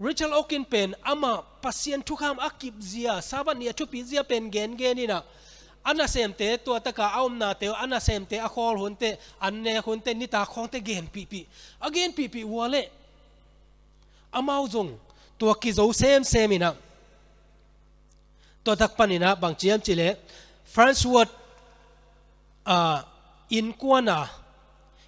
Rachel Oak in pen amah Pasian thukham a kipzia, Sabbath ni a thupitzia pen gengen innah a nasemte, tua taka a omnate uh a nasemte a khawl hunte, an nek hunte, nitak khawngte genpihpih. A genpihpih uh a leh amau zong tua kizo semsem innah, tua tak paninah bang ci hiam cihleh, Farnsworth, ah, innkuan a,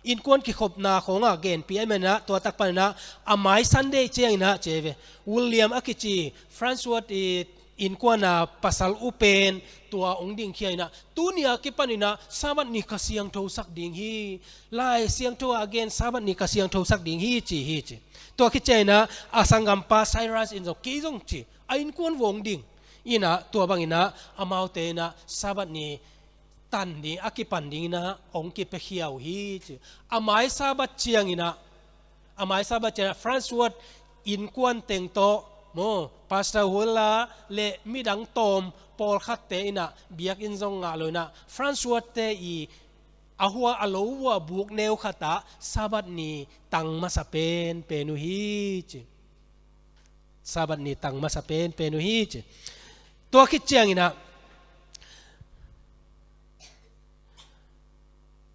innkuan kikhopna khawngah genpih ahih maninah tua tak paninah a mai Sunday cianginah ci hi ve, William a kici Farnsworth i innkuan a pasal upen tua hong dingkhia innah, tuni a kipaninah Sabbath ni ka siangthosak ding hi, Lai Siangtho a gen Sabbath ni ka siangthosak ding hi ci hi ci. Tua khit ciangin ah a sanggampa Cyrus in zong kei zong ci, a innkuan vong ding. In ah tua bangin ah amaute in ah Sabbath ni tan ding, a kipan dingin ah hong kipiakhia uh hi ci. A mai Sabbath ciangin ah, a mai Sabbath ciangin ah Farnsworth innkuan teng tawh maw, Pastor Hull le midang tawm pawlkhatte in ah biakinn zong ngah lo in ah Farnsworth-te i a hua a lo vua buk neu khat ah Sabbath ni tang masa penpen uh hi ci. Sabbath ni tang masa penpen uh hi ci. Tua khit ciangin ah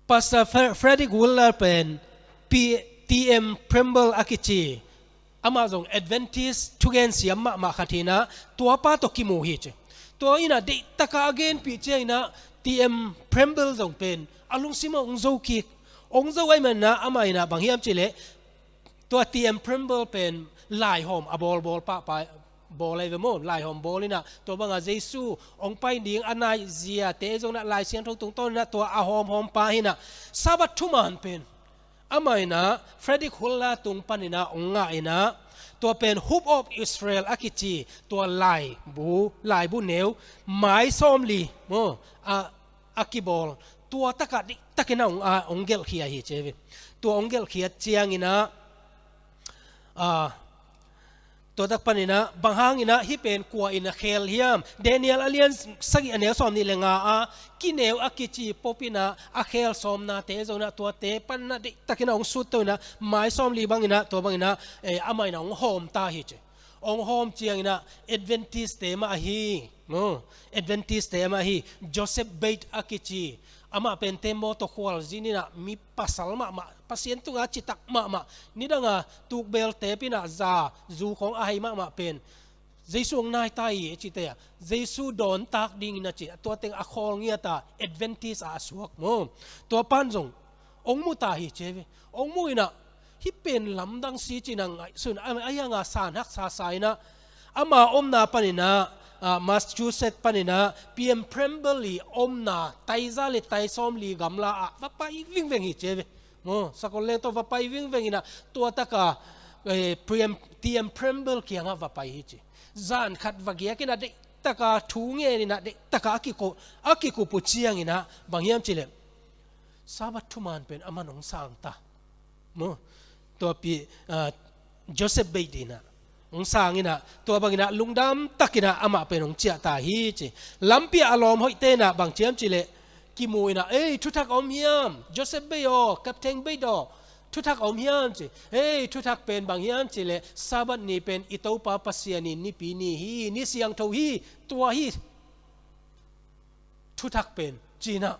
Pastor Fre-, Frederick Wheeler pen P-, T M Pramble a kici, amah zong Adventist thugen siam mahmah khat hi in ah, tuapa tawh kimu hi ci. Tua in ah deihtakin a genpih ciangin ah T M Pramble zong pen a lungsim ah hong zo kik. Hong zo ahih manin ah amah in ah bang hiam cih leh, tua T M Pramble pen laihawm a bawlbawl pahpa bawl ahi ve maw, laihawm bawl in ah tua bangah Jesu hong pai ding a naiziate zong in ah Lai Siangtho tungtawn in ah tua a hawmhawmpa hi in ah, Sabbath thuman pen amah in ah Frederick Wheeler tung panin ah hong ngah in ah, tua pen Hope of Israel a kici tua laibu, laibu neu mai sawmli maw, a, a kibawl, tua takah deihtakin ah hong, a, hong gelhkhia hi ci ve. Tua hong gelhkhiat ciangin ah, a, tua tak panin ah bang hangin ah hih pen kua in a khel hiam? Daniel a lian sagih a neu sawmnih le nga ah kineu a kici pop in ah a khel sawmnate zong in ah tuate panin ah deihtakin ah hong sutto in ah mai sawmli bangin ah, tua bangin ah, eh, amah in ah hong hawm ta hi ci. Hong hawm ciangin ah Adventist-te mah ahi, no? Adventist-te mah ahi, Joseph Beit a kici. Amah pen tembaw tawh khualzin in ah mi pasal mahmah, Pasian tungah citak mahmah. Nidangah tukbel tep in ah za, zu khawng a hai mahmah pen Jesu hong nai ta hi a cite ah, Jesu dawntak dingin a ci, tua teng a khawl ngiat a Adventist ah a suak maw. Tua pan zong hong mu ta hi ci ve. Hong mu in ah hih pen lamdang si ci in ah ngaihsun, a, a hiang a san haksa sa in ah, ama omna panin ah, ah, Massachusetts panin ah P M Pramble i omna taiza le tai sawmli gamla ah va pai vingveng hi ci ve. Maw, sakol leng tawh va pai vingveng in ah tua takah, eh, P M, T M Pramble kiangah va pai hi ci. Zan khat va giak in ah deihtakin thu ngen in ah deihtakin a kiko, a kikup uh ciangin ah bang hiam cih leh, Sabbath thuman pen aman hong sang ta. Maw, tua pi, ah, Joseph Beit in ah hong sang in ah, tua bangin ah lungdam takin ah amah pen hong ciah ta hi ci. Lampi ah a lawm hoihte in ah bang ci hiam cih leh, kimu in ah, "Ei, thuthak a om hiam? Joseph Beit aw, Captain Beit aw, thuthak a om hiam?" ci. "Ei, thuthak pen bang hiam cih leh Sabbath ni pen i Topa Pasian i nipi ni hi, ni siangtho hi, tua hi thuthak pen," ci in ah,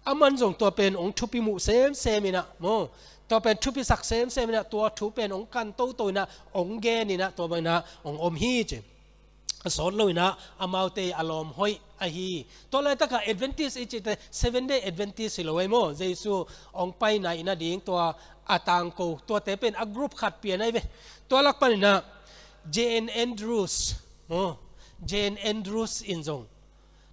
aman zong tua pen hong thupi muh semsem in ah, maw, tua pen thupisak semsem in ah, tua thu pen hong kan toto in ah, hong gen in ah, tua bang in ah hong om hi ci. A sawt lo in ah amaute a lawm hoih ahi. Tua laitakah Adventist i cite, Seven Day Adventist hi lo ei maw, Jesu hong pai nai in ah ding tua a tangko, tuate pen a group khat pian ahi ve. Tua lak panin ah J N Andrews, maw, J N Andrews in zong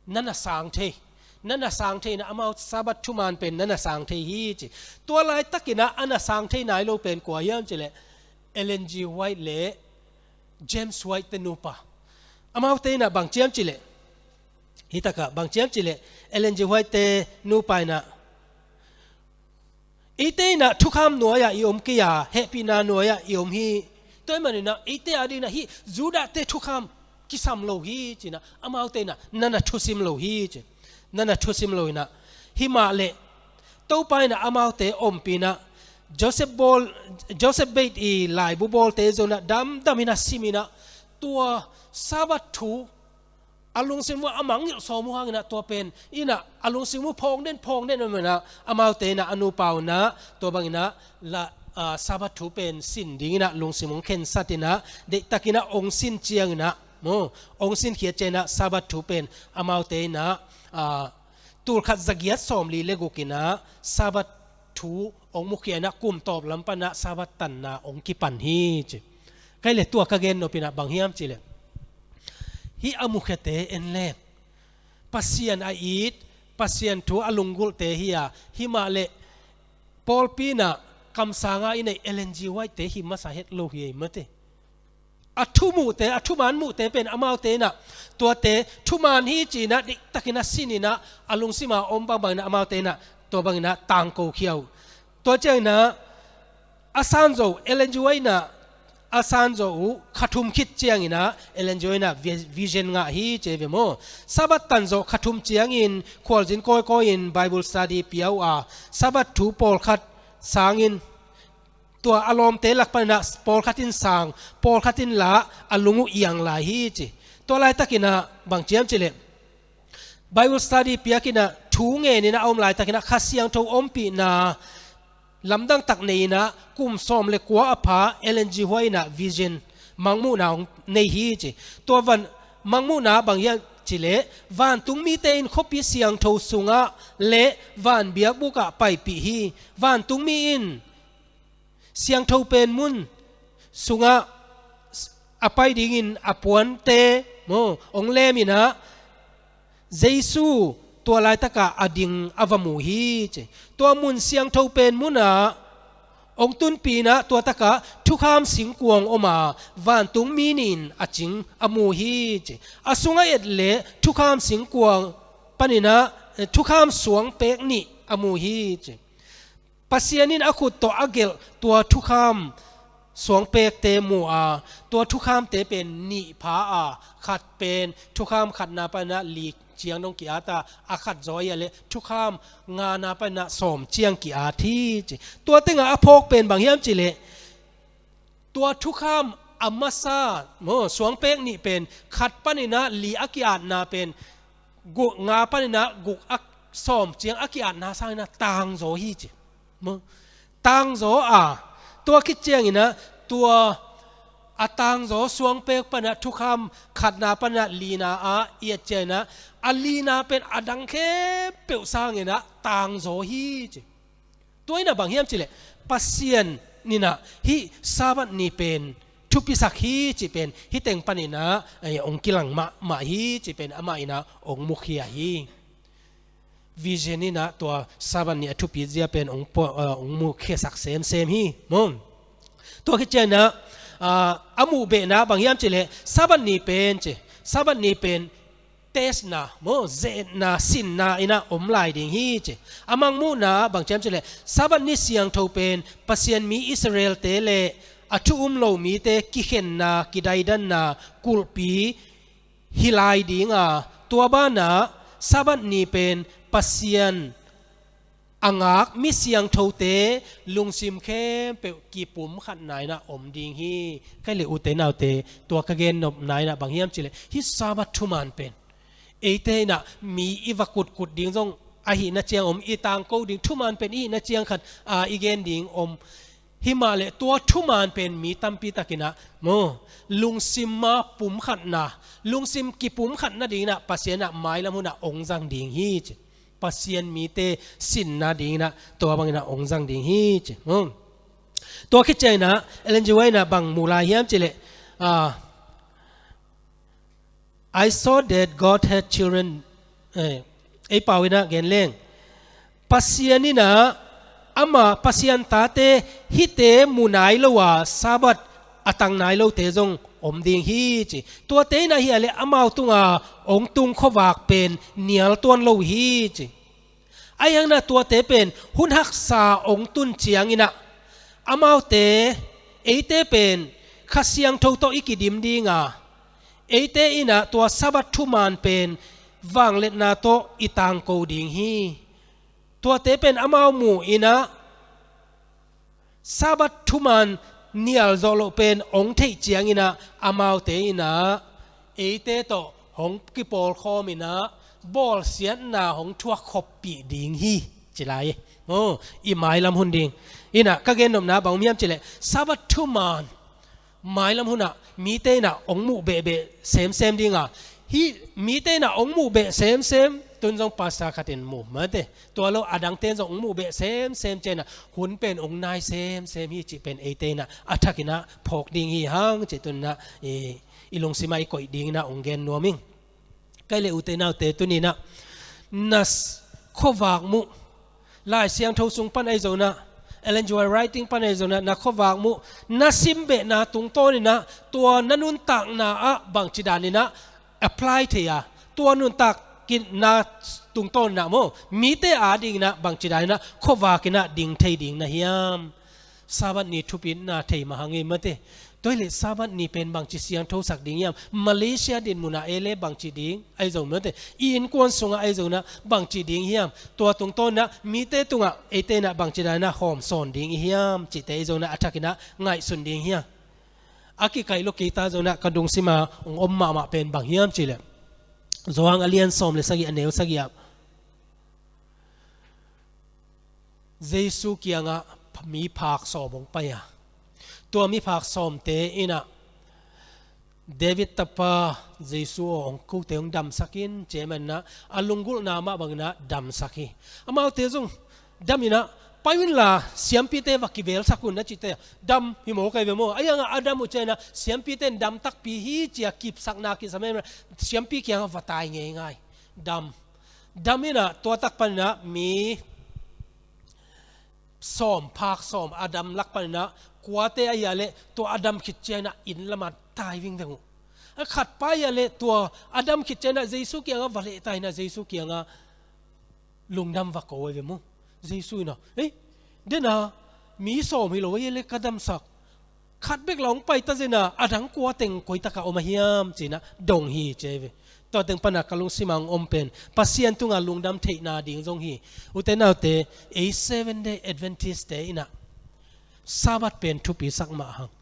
na na sang thei, na na sang thei in ah, amau Sabbath thuman pen na na sang thei hi ci. Tua laitakin ah a na sang thei nai lo pen kua hiam cih leh, Ellen G White le James White-te nupa. Amaute in ah bang ci hiam cih leh, hih takah bang ci hiam cih leh, Ellen G White-te nupa in ah, "Eite in ah thukham nuai-ah i om kei a, hehpihna nuai-ah i om hi. Tua ahih manin ah eite adingin ah hih Judah-te thukham kisam lo hi," ci in ah, amaute in ah na na thusim lo hi ci. Na na thusim lo in ah, himah leh Topa in ah amaute ompih in ah, Joseph bawl, Joseph Beit i laibu bawlte zong in ah damdam in ah sim in ah, tua Sabbath thu a lungsim uh a mangngilh sawm uh hangin ah tua pen in ah a lungsim uh phawng den, phawng den om in ah, amaute in ah a nupa uh in ah tua bangin ah la, ah, Sabbath thu pen sin dingin ah lungsim hong khensat in ah, deihtakin ah hong sin ciangin ah, maw, hong sinkhiat ciangin ah Sabbath thu pen amaute in ah, ah, tulkhat zagiat sawmli le guk in ah Sabbath thu hong mukhia in ah kum tawp lam pan ah Sabbath tanna hong kipan hi ci. Kei le tua ka gen nop in ah bang hiam cih leh, hih a mukhiate en leng Pasian a it, Pasian thu a lunggulhte hi a, himah leh pawlpi in ah kamsanga i neih Ellen G. White te hi masa het lo hi ei mate. A thu muhte, a thuman muhte pen amaute inah tuate thuman hi ci-inah diktakinah sininah a lungsima om bangbang inah amaute inah tua banginah tangko khia uh. Tua cianginah a sanzo Ellen G. White inah a sanzo uh kha thum khit cianginah Ellen G. White inah vi-, vision ngah hi ci ve maw. Sabbath tanzawh kha thum ciangin khualzin kawikawi-in Bible study pia uh a, Sabbath thu pawlkhat sangin tua a lawmte lak paninah pawlkhat in sang, pawlkhat in lah a lung uh iang lai hi ci. Tua laitakinah bang ciam cileh Bible study piakinah thu ngeninah a om laitakinah Kha Siangtho ompihna lamdang tak nei inah kum sawm le kua a pha Ellen G. White inah vision mangmuhna hong nei hi ci. Tua van mangmuhna bang hiam cileh vantung mite in khuapi siangtho sungah le van biakbukah paipih hi. Vantung mi in siangtho pen mun sungah a pai dingin a puante maw hong leminah Jesu tua laitakah a ding a va mu hi ci. Tua mun siangtho pen munah hong tunpih inah tua takah thukham singkuang om a vantung mi nih in a cing a mu hi ci. A sungah et leh thukham singkuang paninah eh, thukham suangpek nih a mu hi ci. Pasian in a khut tawh a gelh tua thukham suangpekte mu a, tua thukhamte pen nih pha a, khat pen thukham khatna paninah li ciang dong ki-at a, a khat zaw a leh thukham ngana paninah sawm ciang ki-at hi ci. Tua tengah a phawk pen bang hiam cileh tua thukham a masa maw suangpek nih pen khat paninah li a ki-atna pen guk, nga paninah guk a sawm ciang a ki-atna sanginah tangzaw hi ci. Maw tangzaw a, tua khit cianginah tua a tangzaw suangpek paninah thukham khatna paninah lina ah i et cianginah a lina pen a dang khempeuh sanginah tangzaw hi ci. Tua inah bang hiam cileh Pasian inah hih Sabbath ni pen thupisak hi cih pen hih teng paninah eh, hong kilang mahmah hi cih pen amah inah hong mukhia hi. Vision inah tua Sabbath ni a thupi zia pen hong pua-, eh, hong mukhiasak semsem hi maw. Tua khit cianginah ah, a muhbehna bang hiam cileh Sabbath ni pen ci, Sabbath ni pen testna maw, zetna, sinna inah om lai ding hi ci. A mangmuhna bang ciam cileh Sabbath ni siangtho pen Pasian mi Israel-te le a thu um lo mite kikhenna, kidaidanna kulhpi hi lai ding a, tua banah Sabbath ni pen Pasian a ngak mi siangthote lungsim khempeuh kipumkhatna inah om ding hi. Ka hi le ute naute, tua ka gennopna inah bang hiam cileh hih Sabbath thuman pen eite inah mi i va kutkut ding zong ahihna ciang om, i tangko ding thuman pen i hihna ciang khat a i gen ding om. Himahleh tua thuman pen mi tampi takinah maw lungsim a pumkhatna, lungsim kipumkhat nadinginah Pasian inah mailam hunah hong zang ding hi ci. Pasian mite sinna dinginah tua banginah hong zang ding hi ci. Tua khit cianginah Ellen G. White inah bang mu lai hiam cileh ah, I saw that God had children. Eh, ei pau inah gen leng Pasian inah ama Pasian tate hihte mu nai lo a Sabbath a tang nai lote zong om ding hi ci. Tuate inah hi a leh amau tunga hong tung khuavak pen nial tuan lo hi ci. Ahi hangin ah tuate pen hun haksa hong tun cianginah amaute, eite pen Kha Siangtho tawh i kidim dinga, eite inah tua Sabbath thuman pen vangliatna tawh i tangko ding hi. Tuate pen amau mu inah Sabbath thuman nial zawh loh pen hong theih cianginah amaute inah eite tawh hong kipawlkhawm inah bawlsiatna hong thuak khoppih ding hi ci lai. Oh, i mailam hun ding inah ka gennopna bang om hiam cileh Sabbath thuman mailam hunah mite inah hong muh behbeh semsem dinga, hih mite inah hong muh beh semsem, tun zong pastor khatin mu mate, tua lo adangte in zong hong muh beh semsem cianginah hun pen hong nai semsem hi cih pen eite inah a thakinah phawk ding hi hang cih tuninah i, i lungsimah i koih dinginah hong gen nuam ing. Ka hi le ute naute tuninah na khuavak muh, Lai Siangtho sung pan ahi zonah Ellen G. White writing pan ahi zongin ah, na khuavak muh, na simbehna tungtawnin ah, tua na nuntakna ah bangci danin ah apply thei a, tua nuntakna tungtawnin ah maw, mite adingin ah bangci danin ah khuavakin ah ding thei ding na hiam? Sabbath ni thupina thei mah hang ei mate. Tua hi leh Sabbath ni pen bangci siangthosak ding hiam? Malaysia dinmun ah ei leh bangci ding ahi zong mate, i innkuan sungah ahi zongin ah bangci ding hiam? Tua tungtawnin ah mite tungah eite in ah bangci danin ah hawmsawn ding i hiam cihte ahi zongin ah a thakin ah ngaihsun ding hi a. A kikaih lo kei ta zongin ah ka lungsim ah hong om mahmah pen bang hiam cih leh, Johan a lian sawm le sagih, a neu sagih ah Jesu kiangah miphak sawm hong pai a, tua miphak sawmte in ah David tapa Jesu aw, hong kote hong damsak in, ci ahih manin ah a lunggulhna mah bangin ah damsak hi. Amaute zong damin ah, pai un la, siampite va kivelsak un, na cihte, dam hi mawk ahi ve maw. Ahi hangah a dam uh ciangin ah siampite in dam takpi hi ci-a kipsakna kisam ahih manin ah siampi kiangah va tai ngeingai. Dam. Dam in ah tua tak panin ah mi sawm, phak sawm a dam lak panin ah kuate ahi a leh tua a dam khit ciangin ah inn lamah tai vingveng uh. A khat pa ahi a leh tua a dam khit ciangin ah Jesu kiangah va lehta in ah Jesu kiangah lungdam va ko ahi ve maw. Jesu in ah, "Ei, den a, mi sawm hi lo ahi a leh ka damsak, khat bek la hong pai ta zen a, a dang kua teng koi takah om a hiam?" ci-in ah dong hi ci ahi ve. Tua teng pan ah ka lungsim ah hong om pen Pasian tungah lungdam theihna ding zong hi. Ute naute, ei Seven Day Adventist-te in ah Sabbath pen thupisak mah hang.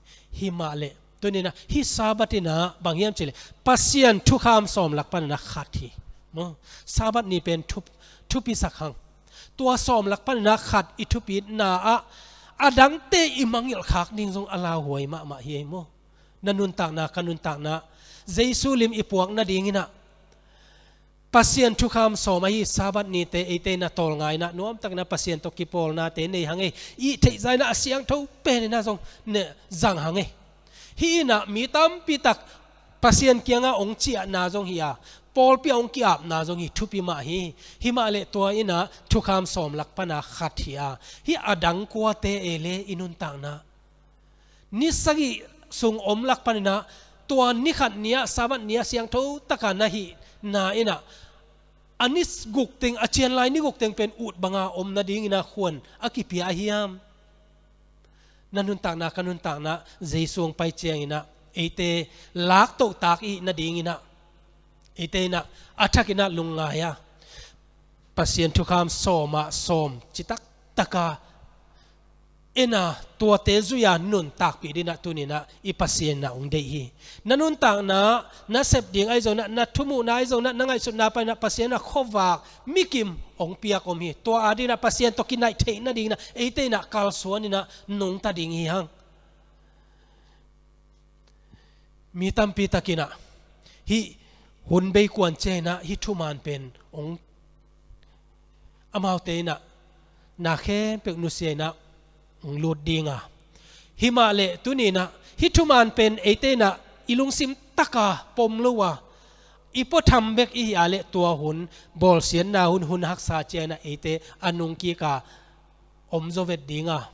Hi mah leh tuni in ah hih Sabbath in ah bang hiam cih leh Pasian thukham sawm lak panin ah khat hi. Maw, Sabbath ni pen thup-, thupisak hang. Tua sawm lak panin ah khat i thupina ah a dangte i mangngilh khak ding zong a lauhuai mahmah hi ei maw. Na nuntakna, ka nuntakna, Jesu lim i puak nadingin ah Pasian thukham sawm ahi Sabbath nite eite in ah tawlnga in ah nuamtakin ah Pasian tawh kipawlnate nei hang ei. I theihzah in ah a siangtho penin ah zong ne zang hang ei. Hih in ah mi tampi tak Pasian kiangah hong ciahna zong hi a, pawlpi ah hong ki-apna zong hi, thupi mah hi. Hi mah leh tua in ah thukham sawm lak pan ah khat hi a, hih a dang kuate ei leh i nuntakna ni sagih sung om lak panin ah tua ni khat ni ah, Sabbath ni ah siangtho takin na hihna in ah a ni guk teng, a cianlai ni guk teng pen ut banga om nadingin ah khuan a kipia a hiam? Na nuntakna, ka nuntakna, Jesu hong pai ciangin ah eite laktohtak i hih nadingin ah eite in ah a thakin ah lungngai a, Pasian thukham sawm ah sawm citak taka en a, tuate zui-a nuntakpih dingin ah tuni in ah i Pasian in ah hong deih hi. Na nuntakna, na sep ding ahi zongin ah, na thumuhna ahi zongin ah, na ngaihsutna panin ah Pasian in ah khuavak mikim hong piak om hi. Tua adingin ah Pasian tawh kinaih theih nadingin ah eite in ah kalsuan in ah nungta ding hi hang. Mi tampi takin ah hih hun bei kuan ciangin ah hih thuman pen hong, amaute in ah na khempeuh nusia in ah hong lut ding a. Hi mah leh tuni in ah hih thuman pen eite in ah i lungsim taka pom lo a, i puatham bek i hih a leh tua hun bawlsiatna hun, hun haksa ciangin ah eite a nungkik a om zaw vet ding a,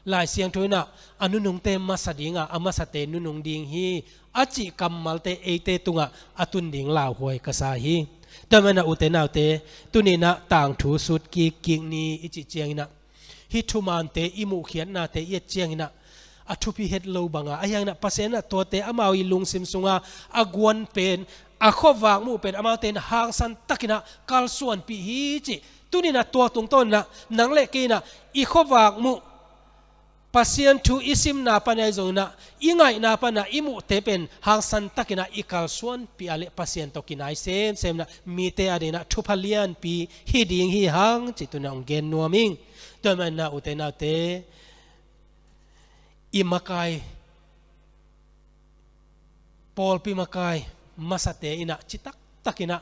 Lai Siangtho in ah a nunungte masa ding a, a masate nunung ding hi, a cih kammalte eite tungah a tun ding lauhuai ka sa hi. Tua manin ah ute naute, tuni in ah tangthu sut kikkik ni i cih ciangin ah hih thumante, i muhkhiatnate i et ciangin ah a thupi het lo banga, ahi hangin ah Pasian in ah tuate amau i lungsim sunga a guan pen, a khuavak muh pen amaute in hangsan takin ah kalsuanpih hi cih. Tuni in ah tua tungtawnin ah nang le kei in ah i khuavak muh, Pasian thu i simna panin ahi zongin ah, i ngaihna panin ah i muhte pen hangsan takin ah i kalsuanpih a leh Pasian tawh kinai semsem in ah mite adingin ah thupha lianpi hi ding hi hang cih tuni in ah hong gen nuam ing. Tua manin ah ute naute, i makai, pawlpi makai masate in ah citak takin ah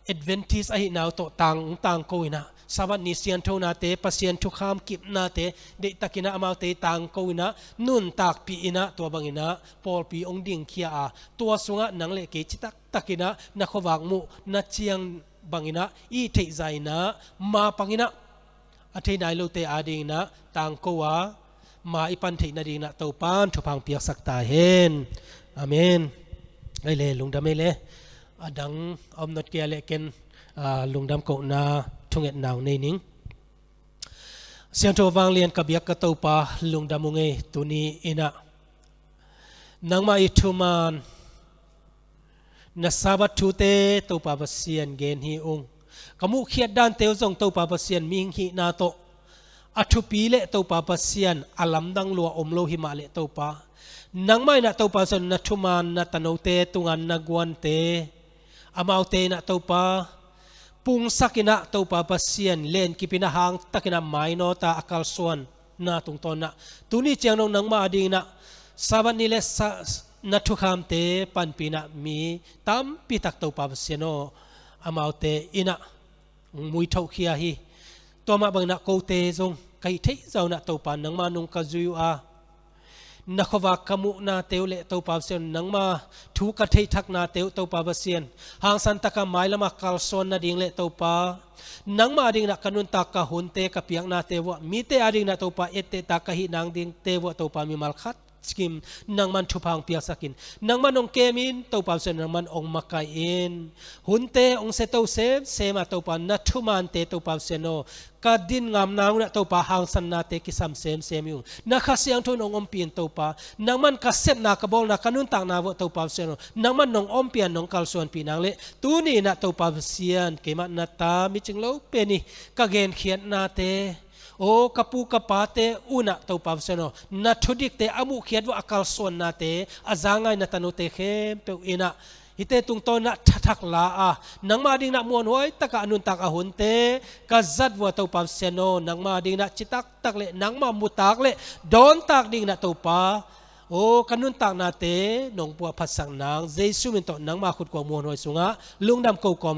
Adventist ahihna uh tawh tang, tangko in ah, Sabbath ni sianthonate, Pasian thukham kipnate deih takin ah amaute tangko in ah, nuntakpih in ah, tua bangin ah pawlpi hong dingkhia a, tua sungah nang le kei citak takin ah na khuavak muh, na ciang bangin ah i theihzah in ah mapang in ah a thei nai lote adingin ah tangko a, ma i pan theih nadingin ah Topan thupha hong piaksak ta hen. Amen. Ei le, lungdam ei le. A dang a om nawn kei a leh ken, aa, lungdam kohna thungetna hong nei ning. Siangtho vanglian ka biak ka Topa, lungdam ung ei, tuni in ah nangmah i thuman na Sabbath thute Topa Pasian gen hi ung. Ka muhkhiat dante uh zong Topa Pasian mihing hihna tawh a thupi leh Topa Pasian a lamdang lua om lo hi mah leh Topa, nangmah in ah Topa Pasian na thuman na tanote tungah na guante, amaute in ah Topa pungsak in ah Topa Pasian lenkip in ah hangtak in ah mainawt a, a kalsuanna tungtawn ah tuni ciang dong nangmah adingin ah Sabbath ni le sa-, na thukhamte panpih in ah mi tampi tak Topa Pasian aw, amaute in ah hong muithohkhia hi. Tua mah bangin ah kote zong ka hih theih zaw in ah Topa nangmah nung ka zui uh a, na khuavak ka muhnate uh leh Topa Pasian, nangmah thu ka theihthaknate uh Topa Pasian, hangsan takin mailam ah kalsuan nading leh Topa, nangmah adingin ah ka nuntak ka hunte ka piaknate uh ah, mite adingin ah Topa etteh tak ka hih nang dingte uh ah Topa, mimal khat kim nangman thupha hong piaksak in, nangman hong kem in Topa Pasian, nangman hong makaih in. Hunte hong seto semsem a Topa, na thumante Topa Pasian aw, ka din ngamna uh in ah Topa hangsannate kisam semsem hi ung. Na Kha Siangtho in hong ompih in Topa, nangman ka sepna ka bawlna ka nuntakna uh ah Topa Pasian aw, nangman nong ompih a nong kalsuanpih nang leh tuni in ah Topa Pasian, keimah na ta micing lo pen hi, ka genkhiatnate, aw, ka pu ka pate uh in ah Topa Pasian aw, na thudikte a muhkhiat uh ah a kalsuannate, a za ngai na tanote khempeuh in ah hihte tungtawn in ah thathak la a, nangmah adingin ah muanhuai takin a nuntak a hunte ka zat uh ah Topa Pasian aw, nangmah adingin ah citak tak leh nangmah mutak leh dawntak dingin ah Topa, aw, ka nuntaknate nong puahphatsak nang, Jesu min tawh nangmah khut kuang muanhuai sungah lungdam ko kawm